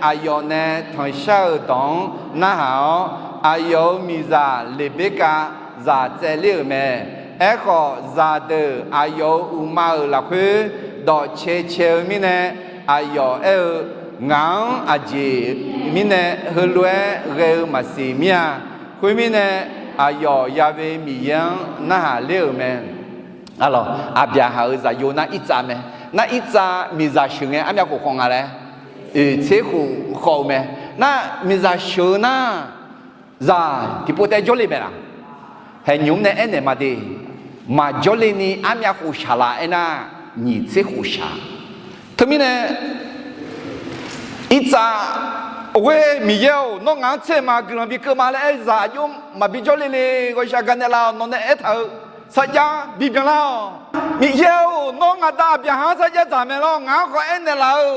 aqyawf nae tanqshar-euq dawq-anr narhaq-awr, aqyawf-euq miqzaq Leqberkav zaq tsaevler-euq mae. Aerkhawf, zaqdeuq aqyawf-euq uqma-euq lafkhoer dawq cae cae-eu mirnae, aqyawf aer-eu, Ngaq-anr aqjeq mirnae heulof-aer ghae-eu maqsiq mir-a. Khoermirnae, aqyawf Ya've Miqyaer-anr narhaq ler-euq mae. Arlawq, Aqbyaqhaq-euq zaqyo nar Irtsav mae. Nar Irtsav miqzaq sheuqngae armyav khof khawv nga laer, oeq tser khof khawv-eu mae. Nar miqzaq sheuq-eu nar, zaq tiqpov taef jawrle mae laq? Haeq nymq-mr nae aernaeq ma de. Maqjawrle ni armyav khof shaq laf aernar, nyiq tser khof shaq. Teumirnae Irtsav, Ghoer Miqyaer-or, nawr ngaq-anr tser ma guiqlanq bi keuv ma laer aer zaq aqjox maqbi jawrle le. Ghawqshaq gaqnaeq laf-awq, nawq nae aertaq-eu sarjax bibyan lar-awq. Miqyaer-or, nawr ngaq da Aqbyaqhaq-anr sarjax dzaq mae lawr, ngaq-anr khawf aernaeq laf-eu.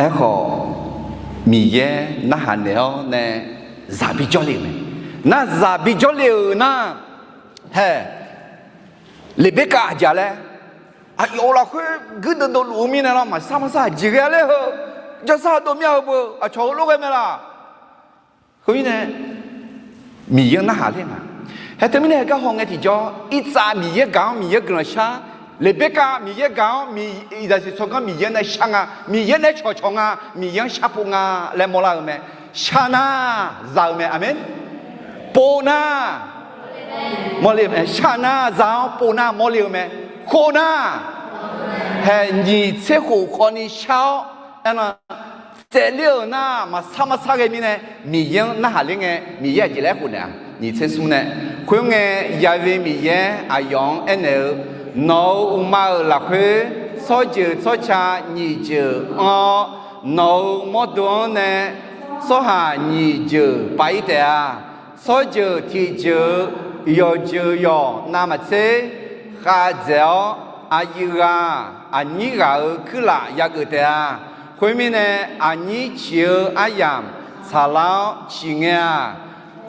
Aerkhawf, Miqyaer narhaq naeq-awr nae zaq bi jawrle-euq mae. Nar zaq bi jawrle-euq nar, hae, Leqberkav aqjeq laer, aqyawf-euq lafkhoer guirdeuv dovluf-eu mirnae lawr, maqsar maqsar jeqghae ler heu, jawrsar dov mir-a heu beu, aqcawq heulof ghae mae laq? Khoermirnae, Miqyaer-anr narhaq ler nga. Hae teumirnae heugar hawngae tiqjawr, Irtsav Miqyaer gaq-anr Miqyaer guiqlanq shar, Leqberkav Miqyaer gaq-anr, iqzaqsiq tsawrganr Miqyaer nae shar nga, Miqyaer nae cawqcawq nga, Miqyaer-anr sharpov nga laer mawrlar-eu mae. Shar nar, zaq-eu mae. Aqmeq. Pov nar, mawrle-eu mae. Shar nar, zaq-awr pov nar mawrle-eu mae. Khov nar, hae nyiq tser khof khawfni shar-awr, aernar, tsaevler-euq nar maqsar maqsar ghae mirnae, Miqyaer-anr narhaq ler ngae, Miqyaer aqjeq laer khofnaeq-a. Nyiq tser smr nae, khoerngae, Ya've Miqyaer aqyawf-anr aernaeq-eu, Nawq-euq uqma-euq lafkhoer tsawrjeuq tsawrca nyiq jeuq anr-awr, nawq-euq mawrdo-anr nae tsawrhaq nyiq jeuq pav-ir taef-a. Tsawrjeuq tiqjeuq-eu yawqjeuq yawq navmaqtser khavdzaeq-awr, aqyuif ghaq aqnyir ghaq-euq kuirlaf yageuf taef-a. Khoermirnae, aqnyir ciq-eu aryamq tsaqlar-awr ciqngae-aq,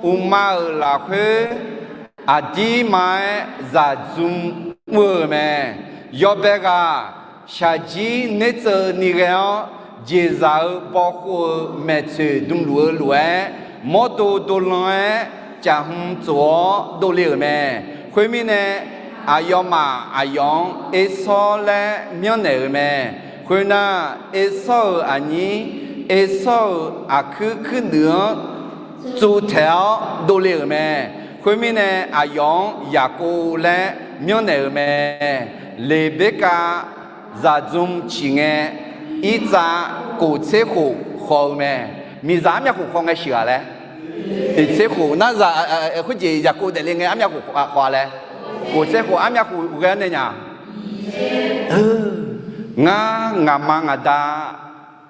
uqma-euq lafkhoer aqdirma-aer zaqdzm mr-eu mae. Yawbae ghaq shaqjir nertseuv ni ghae-awr, jeqzaq-eu bawkhov-eu maeqtsoeq dmluf-eu lof-aer, mawrdo dovlan-aer caf hmq tsof-awr dovle-euq mae. Khoermirnae, aqyawfmaf aqyawf-anr Ersawr laer myanrnaeq-euq mae. Khoernar, Ersawr-euq aqnyir Ersawr-euq aqkuir kuirnuiv-anr tsuvtaeq-awr dovle-euq mae. Khoermirnae, aqyawf-anr Yaqkov laer myanrnaeq-euq mae. Leqberkav zaqdzmr ciq ngae, irtsav kof tser khof khawf-eu mae. Miqzaq armyav khof khawf ngae sheuq-aq laer, oeq tser khof nar zaq khoerjeq zaqkov daefle ngae armyav khof khawf-a laer, kof tser khof armyav khof ghae-anr nae nya. Ngar ngaqma ngaqda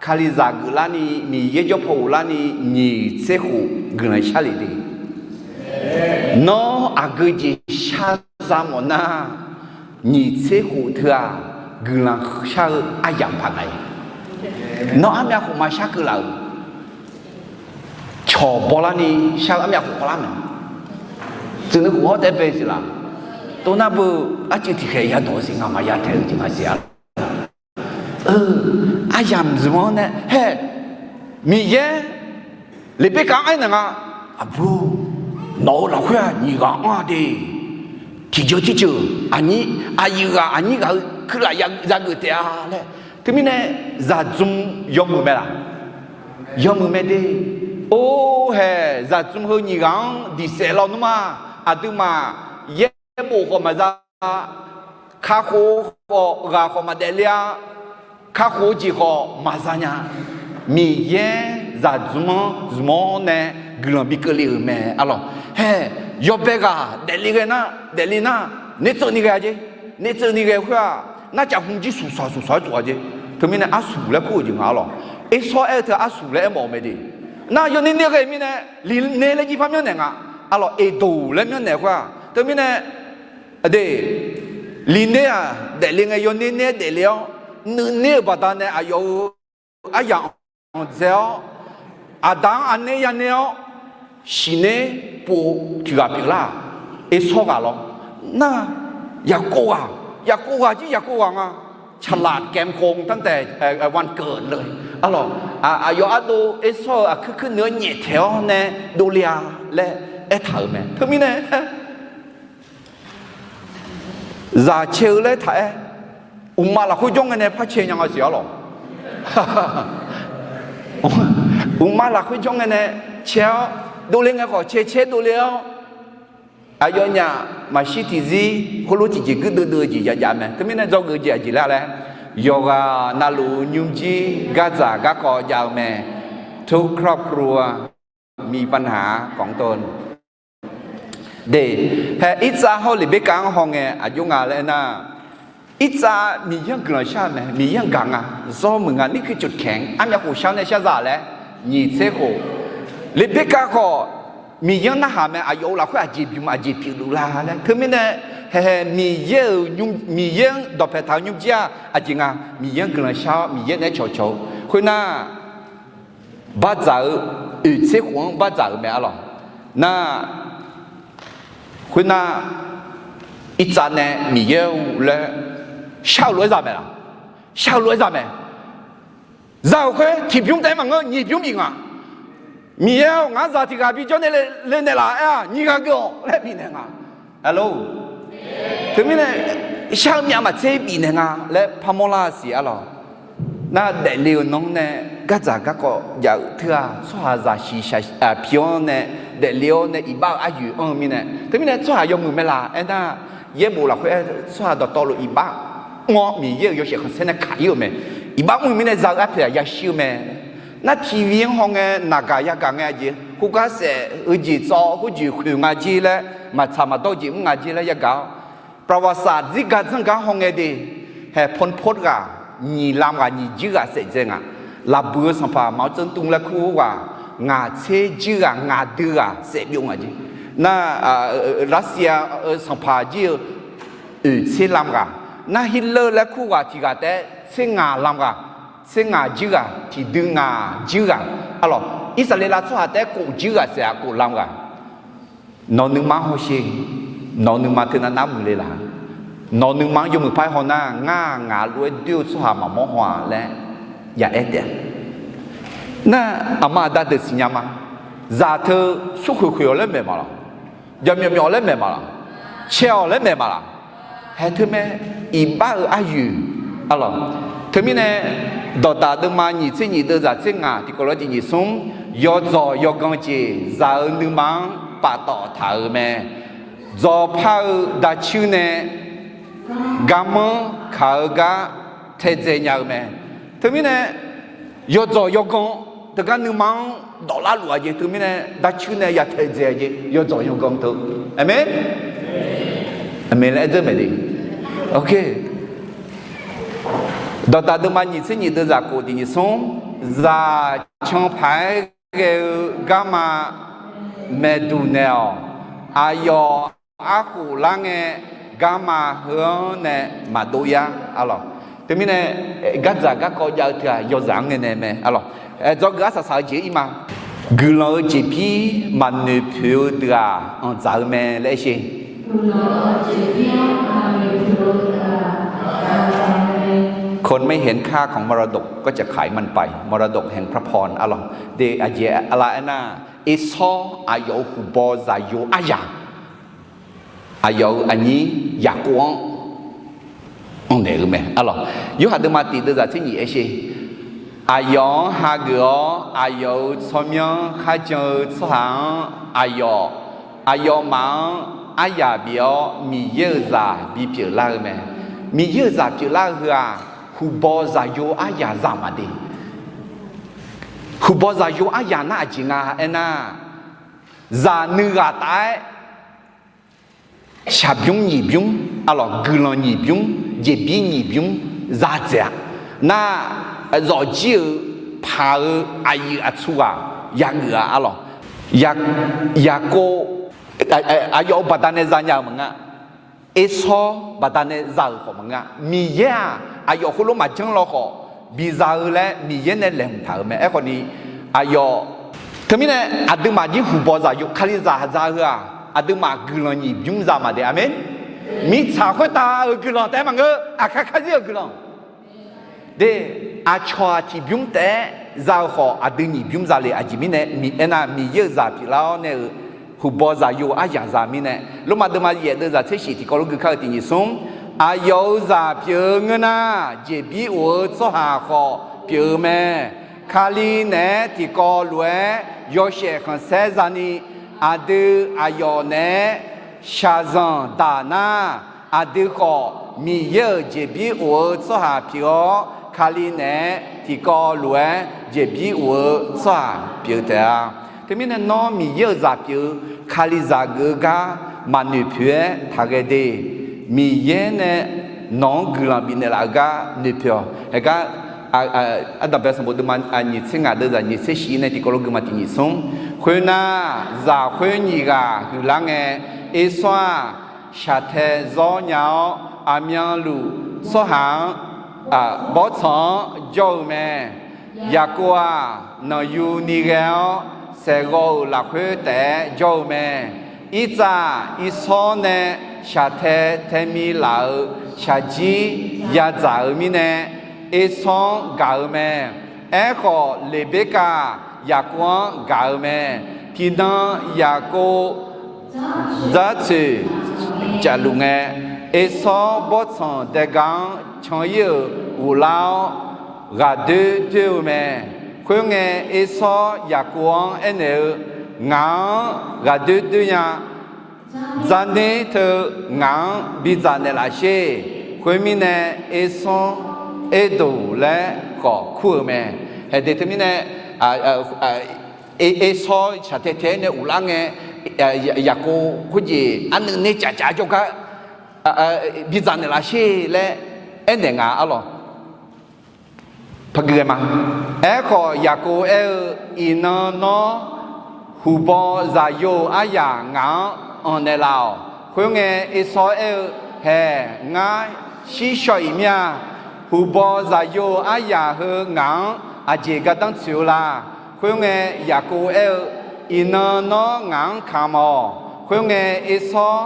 Kalizaq geuflarni Miqyaer jawr paw ghoflarni nyiq tser khof guiqlanq shar lef de. Nawr aqgeu jeq shar za mawf nar, nyiq tser khof teu-aq, guiqlanq shar-eu aryamq paq nga-a. Nawr armyav khof ma shar keuv laf-euq, cawq bawlarni shar-eu armyav khof khawflar mae. Tsuif nuikhof hawr taef bae siq laf. Tov nar beu, arcuiv tiqkhaeq yadawq-eu siq, ngaqma ya taeq-eu jeq nga siq-a. Aryamq zmq-anr nae hae, Miqyaer Leqberkav-anr aernaeq nga, Aqbur, nawq-euq lafkhoer-aq nyiq ghaq anr-a de. Tiqjeq tirceuq aqnyir, aqyuif ghaq aqnyir ghaq-eu kuirlaf yageuf taef-a laer. Teumirnae zaqdzmr yawmuiq mae laq? Yawmuiq mae de. Or hae, zaqdzmr heu nyiq ghaq-anr diqsaef lawnmr-aq, aqduimaf yaerbof khawf maqza, kakhof khawf ghaq khawf maqdaef le-a, kakhof-eu jeq khawf maqza nya. Miqyaer zaqdzmr-anr zmq-awr nae guiqlanq bi keuvle-euq mae arlawq. Hae, yawbae ghaq daefle ghae nar, daefle nar, nertseuvni ghae-a jer. Nertseuvni ghae khoer-aq, narcaf hmq jir suqsaq suqsaq-aer tsof-a jer. Teumirnae arsuq laer kur-euq jeq nga arlawq. Ersawr aer-eu teu arsuq laer aermawf-eu mae de. Nar yawner ner ghae mirnae, liqner laer jir par myanrnaeq nga. Arlawq, eqdoq laer myanrnaeq khoer-aq, teumirnae, ade, liqner-aq daefle ngae yawner ner-aer daefle-awr, nuiner-euq baqdanae aqyawf-euq aryamq anqdzae-awr, aqda-anr aqner yaner-awr, siqner pov tiq ghaq pyeuflar-aq, ersawr ghaq lawr. Nar, yaqkov ghaq, yaqkov ghaq jir yaqkov ghaq nga. ฉลาดแกมโกงตั้งแต่วันเกิดเลย arlawq. Aqyawf ardov ersawr-eu aqkuir kuir nuir-awr nyaeftaeq-awr nae dovle-a laer aertaq-euq mae. Teumirnae, zaq cae-eu laer taq-aer, uqmav lafkhoer jawr ngae nae par cae nya nga siq arlawq. Uqmav lafkhoer jawr ngae nae cae-awr, dovle ngae khawf cae cae dovle-awr, aqyawfnyaf maqshir tiqzir khoerlof tiqjeq guirdeuv deuv-eu jeq jav jav mae. Teumirnae dzawgeuf jeq aqjeq laer laer, yawqghaq navluf nymrjir gardzaq garkawv jav-eu mae. ทุกครอบครัวมีปัญหาของตน De, hae, Irtsav hawr Leqberkav-anr hawngae aqjox nga laer aernar, Irtsav Miqyaer-anr guiqlanq shar-eu mae, Miqyaer-anr gaq nga, zawr muiq nga, nirkuir cuf kaeq-anr armyav khof shar nae shar za laer, nyiq tser khof. Leqberkav khawf, Miqyaer-anr narhaq mae, aqyawf-euq lafkhoer aqjeq bymq aqjeq pyeufluf la laer. Teumirnae, hae, Miqyaer-euq, Miqyaer-anr dawqpaeq taq-eu nymrjir-aq aqjeq nga, Miqyaer-anr guiqlanq shar-awr Miqyaer naeq-aer cawqcawq-eu. Khoernar, bardzaq-eu, oeq tser khof-anr bardzaq-euq mae arlawq. Nar, khoernar, Irtsav nae Miqyaer-eu laer shar-eu lof-aer za mae laq? Shar-eu lof-aer za mae. Za-euq khoer tiqbymr taef-aer maqngeur, nyiq bymr bif nga. Miqyaer-or, ngar zaq tiq ghaq bijawr nae le naeqlaf aer-aq, nyiq ghaq geuf-awq laer bifnaeq nga. Aqlor, teumirnae shar-eu myav maqtser bifnaeq nga laer parmawr lar siq arlawq. Nar daefle-eu nanr nae gardzaq garkawv jav-euq teughaq tsawrhaqzaq shiqshaq pi-awr nae daefle-awr nae iqbax-eu aryoeq anr-eu mirnae, teumirnae tsawrhaq yawmuiq mae laq aernar, yaerbof lafkhoer aer tsawrhaq dawqtawvluf iqbax mr-awr Miqyaer-euq yawshaef khanqsaer nae kaq-ir-euq mae. Iqbax mr-eu mirnae za-eu arpoeq-aq yashir-eu mae. Nar TV-anr hawngae naqgaq yagaq ngae aqjeq khoergar saef-eu jeq tsawv khoerjeq khoeq nga jer laer, maqtsaq maqdawr-eu jeq mr nga jer laer yagaq-awr, ประวัติศาสตร์ zirgar dzanrgar hawngae de, hae, พลพล ghaq, nyiq lam ghaq nyiq juir ghaq saef dzae nga. Laqbuiq-eu sanqpaq 毛泽东 laer kur-eu ghaq, ngaq tser juir ghaq ngaq dui ghaq saef byov nga jer. Nar, Russia-eu sanqpaq jir-eu oeq tser lam ghaq, nar Hitler laer kur ghaq tiq ghaq taef-aer tser ngaq lam ghaq, tser ngaq juir ghaq tiqdui ngaq juir ghaq. Arlawq, Irsaqleqlav tsawrhaq taef-aer kof juir ghaq saef-aq kof lam ghaq. Nawq nuima-anr hawsher. Nawq nuima teunav nar muiqle laq? Nawq nuima-anr yawmuiq par-aer haw nar, ngar ngaq lof-aer doer-eu tsawrhaq maqmawr haw-a laer ya aer taef-a. Nar aqma aqda deuq siqnya ma. Zaq teu smrkhoeq khoeq-awq laer maeq ma laq? Jaqmyawf myawf-awq laer maeq ma laq? Cae-awq laer maeq ma laq? Hae teu mae, iqbax-euq aryoeq. Arlawq, teumirnae dawqdaq deuvma nyiq tser nyiq deuv zaq tser ngaq tiqkawv lof-aer tiq nyiq smr, yawdzawq yawgan jeq zaq-eu nuima-anr paftawf taq-euq mae. Dzawqpar-eu dacuir nae garmanr kaq-eu gar taedzae nya-eu mae. Teumirnae yawdzawq yawgan teugar nuima-anr dawqlar luf-a jeq, teumirnae dacuir nae ya taedzae-a jeq, yawdzawq yawgan teu. Aqmeq. Aqmeq laer aer dzeur maeq de. Dawqdaq deuvma nyiq tser nyiq deuvzaq kof tiq nyiq smr, zaq can paq-aer ghae-eu garma maeqduq naeq-awq. Aqyawf arkhof lar ngae, garma heu-anr nae maqdov yar. Arlawq, teumirnae gardzaq garkawv jav-eu teu-aq, yawzaq-anr ngae nae mae. Arlawq, dzawgeuf arsaq saq-eu jeq-ir ma. Guiqlanq-eu jeqbir maqnoeq poeq-eu deuq-aq, anqdzaq-eu mae laer aer sher.คนไม่เห็นค่าของมรดกก็จะขายมันไป มรดกแห่งพระพร arlawq. De aqjeq aqlaf aernar, Ersawr aqyawf-euq huqbaw zaqyo aryaq, aqyawf-euq aqnyir Yaqkov-anr anqnaeq-eu mae. Arlawq, Yorhaq deuvma tiq deuvzaq tser nyiq aer sher. Aqyawf-anr hageuf-awr, aqyawf-euq tsawrmyanr kharjan-eu tsawrhaq-anr aqyawf, aqyawfmaf-anr aryaq bif-awr, Miqyaer-euq zaq bipyeuf lar-eu mae. Miqyaer-euq zaq pyeuflar-eu heu-aq, huqbaw zaqyo aryaq zaq maqde. Huqbaw zaqyo aryaq nar aqjeq nga aernar, zaq nuighaq taf-aer shaqbymr nyiq bymr, arlawq, guiqlanq nyiq bymr, jeqbir nyiq bymr za dzaeq-a. Nar, zawqjir-euq paq-eu aqyuif aqtsu ghaq yageuf-a. Arlawq, Yaqkov aqyawf-euq baqdanae zanya-euq maqngeur-a. Ersawr baqdanae za-euq khawf maqngeur-a. Miqyaer-aq, aqyawf heulof maqjanr law khawf biza-eu laer Miqyaer nae laeqhmq taq-euq mae. Aerkhawf ni, aqyawf, teumirnae aqduimaf jir huqbaw zaqyo kalizaq za-eu heu-aq, aqduimaf guiqlanq nyiq bymr za maqde. Aqmeq. Mirtsaq khoertav-euq guiqlanq taef-aer maqngeur, aqkar karzir-euq guiqlanq. De, aqcawq-aq tiqbymr taef-aer za-eu khawf, aqdui nyiq bymr za le. Aqjeq mirnae, aernar, Miqyaer-euq zaq pyeuflar-awr nae-euq huqbaw zaqyo aryaq za mirnae, Lormav deuvma yaef deuvzaq tser shif tiqkawv lof gui kar-eu tiq nyiq smr, aqyawf-euq zaq pyeuf-eu ngeur nar, jeqbir of-eu tsawrhaq khawf pyeuf-eu mae. Kali naeq-aer tiqkawv lof-aer yawshaef khanqsaer zani, aqdui aqyawf naeq-aer shaqzanq daq nar, aqdui khawf Miqyaer-euq jeqbir of-eu tsawrhaq pyeuf-awr, Kali naeq-aer tiqkawv lof-aer jeqbir of-eu tsawrhaq pyeuf taef-a. Teumirnae nawr Miqyaer-euq zaq pyeuf-eu kalizaq geuf-eu gar maqnoeq poeq-aer taqghae de. Miqyaer nae nawq-anr guiqlanq bifnaeq laf-eu gar noeqpoeq-awq. Haegar, Ardanqbae sanqbof deuvma nyiq tser ngaq deuvzaq nyiq tser shif nae tiqkawv lof gui ma tiq nyiq smr. Khoernar, zaq khoer nyiq ghaq huiqlar ngae, Ersawr-aq, shaqtae zawr nya-awr, aqmyanluf tsawrhaq-anr, bawrtsanq-anr jawr-eu mae. Yaqkov-aq, nanqyu ni ghae-awr, saeqghawv-euq lafkhoer taef-aer jawr-eu mae. Irtsav-aq, Irsawr nae shaqtae tae mi laf-euq shaqjir yadzaq-euq mirnae, Ersawr-anr gaq-eu mae. Aerkhawf, Leqberkav Yaqkov-anr gaq-eu mae. Tiqnan Yaqkov dzar tsoeq cafluf ngae, Ersawr bawrtsanq daega-anr can-ir-euq ghoflar-awr, ghaqdoer doer-eu mae. Khoerngae, Ersawr Yaqkov-anr aernaeq-eu, Ngaq-anr ghaqdoer doer nya. Dzarner teu ngaq-anr bidzaq naeqlaf sher. Khoermirnae, Ersawr Erdoq laer khawf kur-eu mae. Haeq de teumirnae, Ersawr shaqtae tae-aer nae ghoflar ngae, Yaqkov khoerjeq arnuiv ner caf caf jawrgar bidzaq naeqlaf sher laer aernaeq nga arlawq. Paqgui ghae ma. Aerkhawf, Yaqkov aer-eu, Iqnan nawr huqbaw zaqyo-euq aryaq ngaq-anr anqnaeq laf-awq. Khoerngae, Ersawr aer-eu, Haeq, ngar shir shaw-iq mir-a. Huqbaw zaqyo-euq aryaq heu ngaq-anr aqjeq gardanr tsoeq-eu la? Khoerngae, Yaqkov aer-eu, Iqnan nawr ngaq-anr kamq-awq. Khoerngae, Ersawr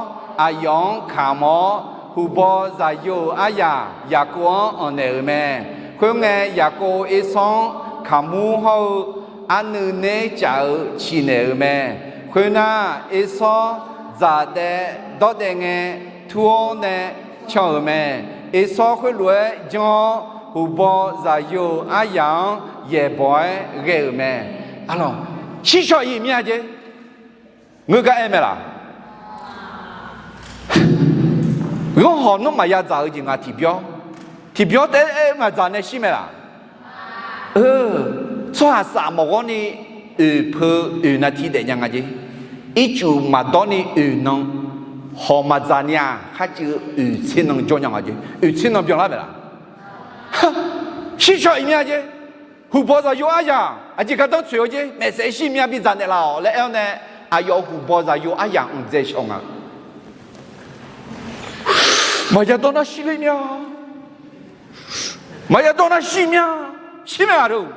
aqyawf-anr kamq-awr, huqbaw zaqyo-euq aryaq Yaqkov-anr anqnaeq-euq mae. Khoerngae, Yaqkov Ersawr-anr kaqmur hawr-eu arnuiv ner caf-eu ciqnaeq-euq mae. Khoernar, Ersawr dzaqdaev dawrdaev ngae, tur-awr nae can-euq mae. Ersawr khoerlof-aer janr-awr, huqbaw zaqyo-euq aryaq-anr yaeqbawq-aer ghae-euq mae. Arlawq, shir shaw-iq mir-a jeq. Ngeur gar aer mae laq? Ghanr hawq nawr maqya dzaq-eu jeq ngaq tiqbyawr. Tiqbyawr taef-aer aer-eu ngaq dzaq nae shir mae laq? Tsawrhaq saf mawf ghawrni oeq peu oeq naqtir daef nya nga jeq. Ircuf maqdawr ni oeq nan hawq maqdzaq ni-aq, kharcuiv oeq tser nan jawr nya nga jeq. Oeq tser nan byanlar mae laq? Shir shawq-iq mya jeq. Huqbaw zaqyo aryaq aqjeq gardanr tsoeq-eu jeq, maeqsaef shir mya bidzaq naeqlaf-awq laer aer-awr nae, aqyawf-euq huqbaw zaqyo aryaq anqdzae shawq nga. Maqya dawr nar shir ler mya. Maqya dawr nar shir mya. Shir mae aqdeuq.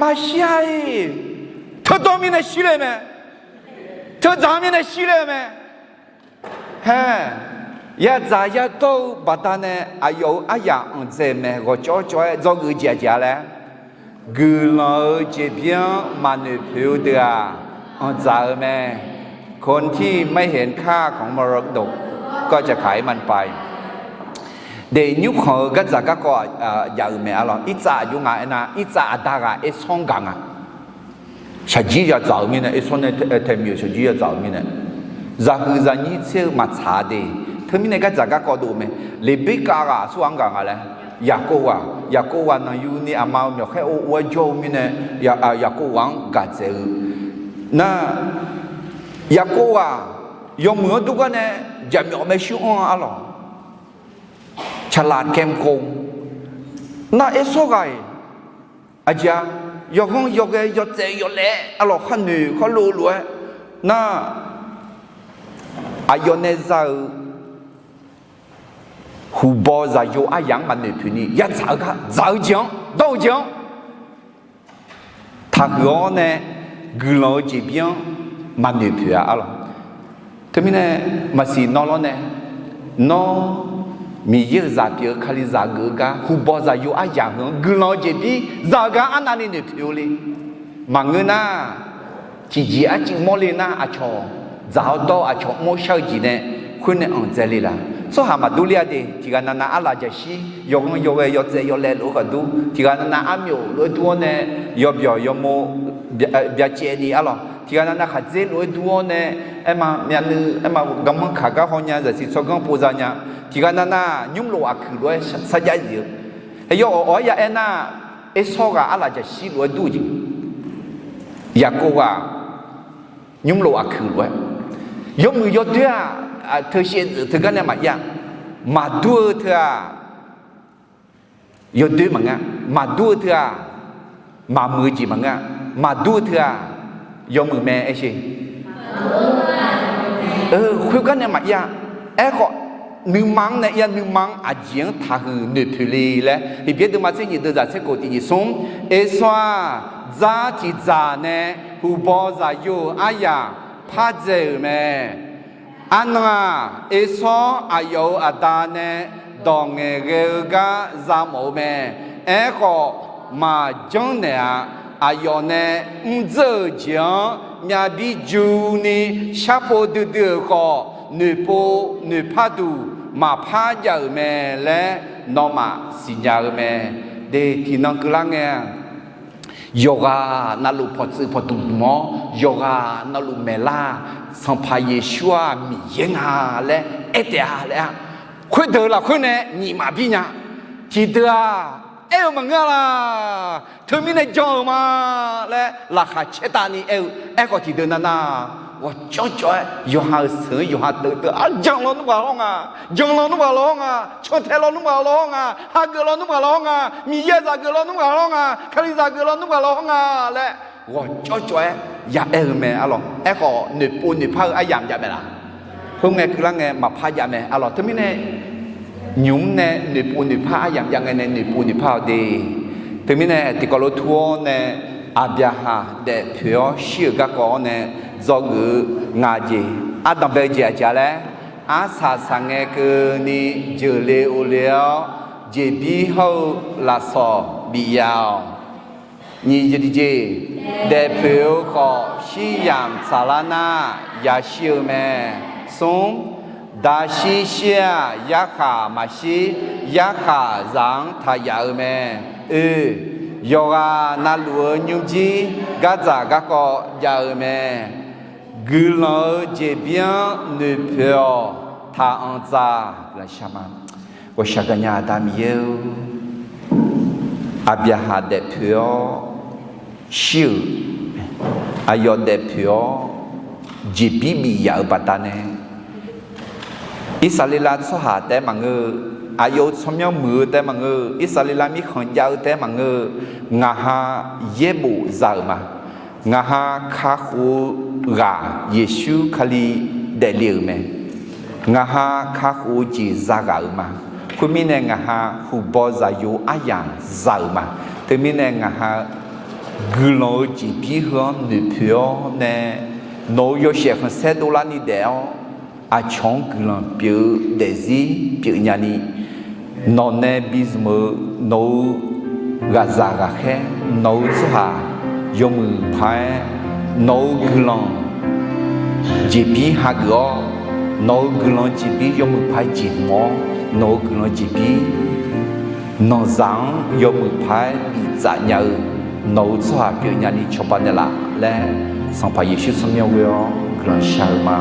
Maqshir-a-iq. Teudawr mirnae shir ler mae. Teudzaq-eu mirnae shir ler-eu mae. Haer, yadzaq yadawr-eu baqdanae aqyawf-euq aryaq anqdzae-eu mae. Ghawqcawv cawv-aer dzawgeuf jeq aqjeq-a laer, guiqlanq-eu jeqbir-anr maqnoeq poeq-eu deuq-aq, anqdzaq-eu mae. คนที่ไม่เห็นค่าของมรดก ก็จะขายมันไป Daef nymrkhanq-eu gardzaq garkawv jav-euq mae arlawq. Irtsav aqjox nga aernar, irtsav aqda ghaq ersawr-anr gaq nga. Shaqjir yadzaq-euq mirnae, ersawr nae taeq miq-euq shaqjir yadzaq-euq mirnae, zaqhuiq zaqnyir tser-eu maqtsaq de. Teumirnae gardzaq garkawv dov-eu mae. Leqberkav ghaq aqsurghaq-anr gaq nga laer, Yaqkov ghaq, Yaqkov ghaq nanqyuni aqma-euq myawqkhaer ov ov-aer jawr-eu mirnae, Yaqkov ghaq-anr gaq dzaeq-eu nar, Yaqkov ghaq yawmuiq-anr durgar nae jaqmyawf maershuir anr-a arlawq. Caqlaq kaemkov nar, ersawr ghaq-iq aqjeq-a, yawghanr yawghae yawtsaev yawlaev arlawq, khar noeq khar lov lof-aer nar, aqyawf nae za-euq huqbaw zaqyo aryaq-anr maqnoeq poeq ni yadzaq-eu gar dzaq-eu jeq-anr, dawr-eu jeq-anr taqhuiq-awr nae, guiqlanq-eu jeqbir-anr maqnoeq poeq-a arlawq. Teumirnae maqsiq nawr lawr nae, nawr Miqyaer-euq zaq pyeuf-eu Kalizaq geuf-eu gar huqbaw zaqyo aryaq heu-anr guiqlanq-eu jeqbir za-eu gar arnavni noeq poeq-eu le. Maqngeur nar, tiqjeq arcuiv mawrle nar, aqcawq dzaq-awr dawr-eu aqcawq mr-awr shar-eu jeq nae khoer nae anqdzae le laq? Tsawrhaq maqdur ler-a de. Tiqghaq navnav arlaq jaqshir yawghanr yawghae yawtsaev yawlaev lof-eu khaqdur, tiqghaq navnav armyawf lof-aer dur-awr nae yawbyawq yawmo byacaevni arlawq, tiqghaq navnav khaqdzer lof-aer dur-awr nae aerma myavnuiv aerma garmanr kaq gar haw nya, zaqsiq tsawrganr pov za nya, tiqghaq navnav nymrlof aqkuiq lof-aer sarjax zif-eu, aqyawf awq-awq-aer ya aernar, ersawr ghaq arlaq jaqshir lof-aer dur-eu jeq, Yaqkov ghaq nymrlof aqkuiq lof-aer, yawmuiq yawdoer-aq, teu shaevdzeuf teugar nae maqir-a, maqdur-eu teu-aq, yawdoer maqngeur, maqdur-eu teu-aq, maqmuiq-eu jeq maqngeur-a, maqdur-eu teu-aq, yawmuiq mae aersher. Khoergar nae maqir-a. Aerkhawf, nuima-anr nae ir-a, nuima-anr aqjeq-anr taqhuiq noeqpoeq le laer Heqbyaer deuvma tser nyiq deuvzaq tser khof tiq nyiq smr, ersawr-aq, dzar tiqdzaq nae huqbaw zaqyo-euq aryaq pardzae-euq mae. Arnan-aq, ersawr aqyawf-euq aqda nae dawq ngaeqghae-eu gar za mawf-eu mae. Aerkhawf, maqjanr naeq-a. Aqyawf nae mrdzeur-euq jeq-anr myavbir juni sharpov duidui-euq khawf, noeqpov noeqpar duq maqpar jav-euq mae laer nawmaf siqnya-eu mae. De, tiqnan keuvlar ngae-aq, yawqghaq navluf pawqtsuif pawqdmq dmq-awr, yawqghaq navluf maeqlar-aq, Sanqpaq Yeqsur-aq Miqyaer nga laer aer taef-a laer-a. Khoerdeuq lafkhoer nae nyiq maqbir nya. Tiqdeuq-aq, aer-eu maqngeur-a laq, teumirnae jan-euq ma laer laqkhaq caertavni aer-eu. Aerkhawf, tiqdeuq navnav ghawqcawv cawv-aer yawqha-euq seuq-anr yawqha deuq deuq-anr, janq lawnmr ghaq lawr nga, janq lawnmr ghaq lawr nga, cantae lawnmr ghaq lawr nga, hageuf lawnmr ghaq lawr nga, Miqyaer zaqgeuf lawnmr ghaq lawr nga, Kalizaq geuf lawnmr ghaq lawr nga laer ghawqcawv cawv-aer ya aer-eu mae arlawq. Aerkhawf, noeqpov noeqpar-eu aryamq jav mae laf? Khoerngae keuvlar ngae maqpar jav mae arlawq. Teumirnae nymq-mr nae noeqpov noeqpar aryamq jav ngae nae noeqpov noeqpar-awq de. Teumirnae tiqkawv lof tur-awr nae, Aqbyaqhaq daefpoeq-awr shir-euq garkawv-awr nae dzawgeuf-eu ngaq jeq ardanqbae-eu jeq aqjeq-a laer, arsaq saq ngae keuvni jeuqle ovle-awr, jeqbir hawr-eu lafsawq bif ya-awq. Nyiq jeq tiqjeq, daefpoeq-eu khawf shiryamq tsaqlar nar yashir-eu mae. Smr, daqshir shir-aq yarkhaq maqshir, yarkhaq zaq-anr taq yaf-eu mae. Oe, yawqghaq navluf-eu nymrjir gardzaq garkawv jav-eu mae. Guiqlanq-eu jeqbir-anr noeqpoeq-awq. Taq-anr dzaq guiqlanq shar ma. Ghawqshaq gaqnya Aqda Miqyaer-or, Aqbyaqhaq daefpoeq-awr shir-euq, aqyawf daefpoeq-awr jeqbir bif yaf-euq baqdanae, Irsaqleqlav tsawrhaq taef-aer maqngeur-eu, aqyawf-euq tsawrmyanr muiq-eu taef-aer maqngeur-eu, Irsaqleqlav mirkhanq jav-eu taef-aer maqngeur-eu, ngaq ha yaerbof za-euq ma. Ngaq ha kakhof-eu ghaq Yeqsur Kali daefle-euq mae. Ngaq ha kakhof-eu jeq za ghaq-euq ma. Khoermirnae, ngaq ha huqbaw zaqyo aryamq za-euq ma. Teumirnae, ngaq ha guiqlanq-eu jeqbir heu-anr noeqpoeq-awr nae, nawq-euq yawshaef khanqsaer dovlarni daef-awr, aqcawq-anr guiqlanq pyeuf-eu daefzir pyeufnya ni, nawq nae bizmq-eu nawq-euq ghaqzaq ghaqkhaer, nawq-euq tsawrhaq yawmuiq paq-aer, nawq-euq guiqlanq jeqbir hageuf-awr, nawq-euq guiqlanq jeqbir yawmuiq paq-aer jeqhmq-awr, nawq-euq guiqlanq jeqbir nanqzaq-anr yawmuiq paq-aer biftsaf nya-eu nawq-euq tsawrhaq pyeufnya ni cawba naeqlaf laer, Sanqpaq Yeqsur tsawrmyanr ghoe-awr guiqlanq shar-eu ma.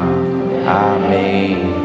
Aqmeq.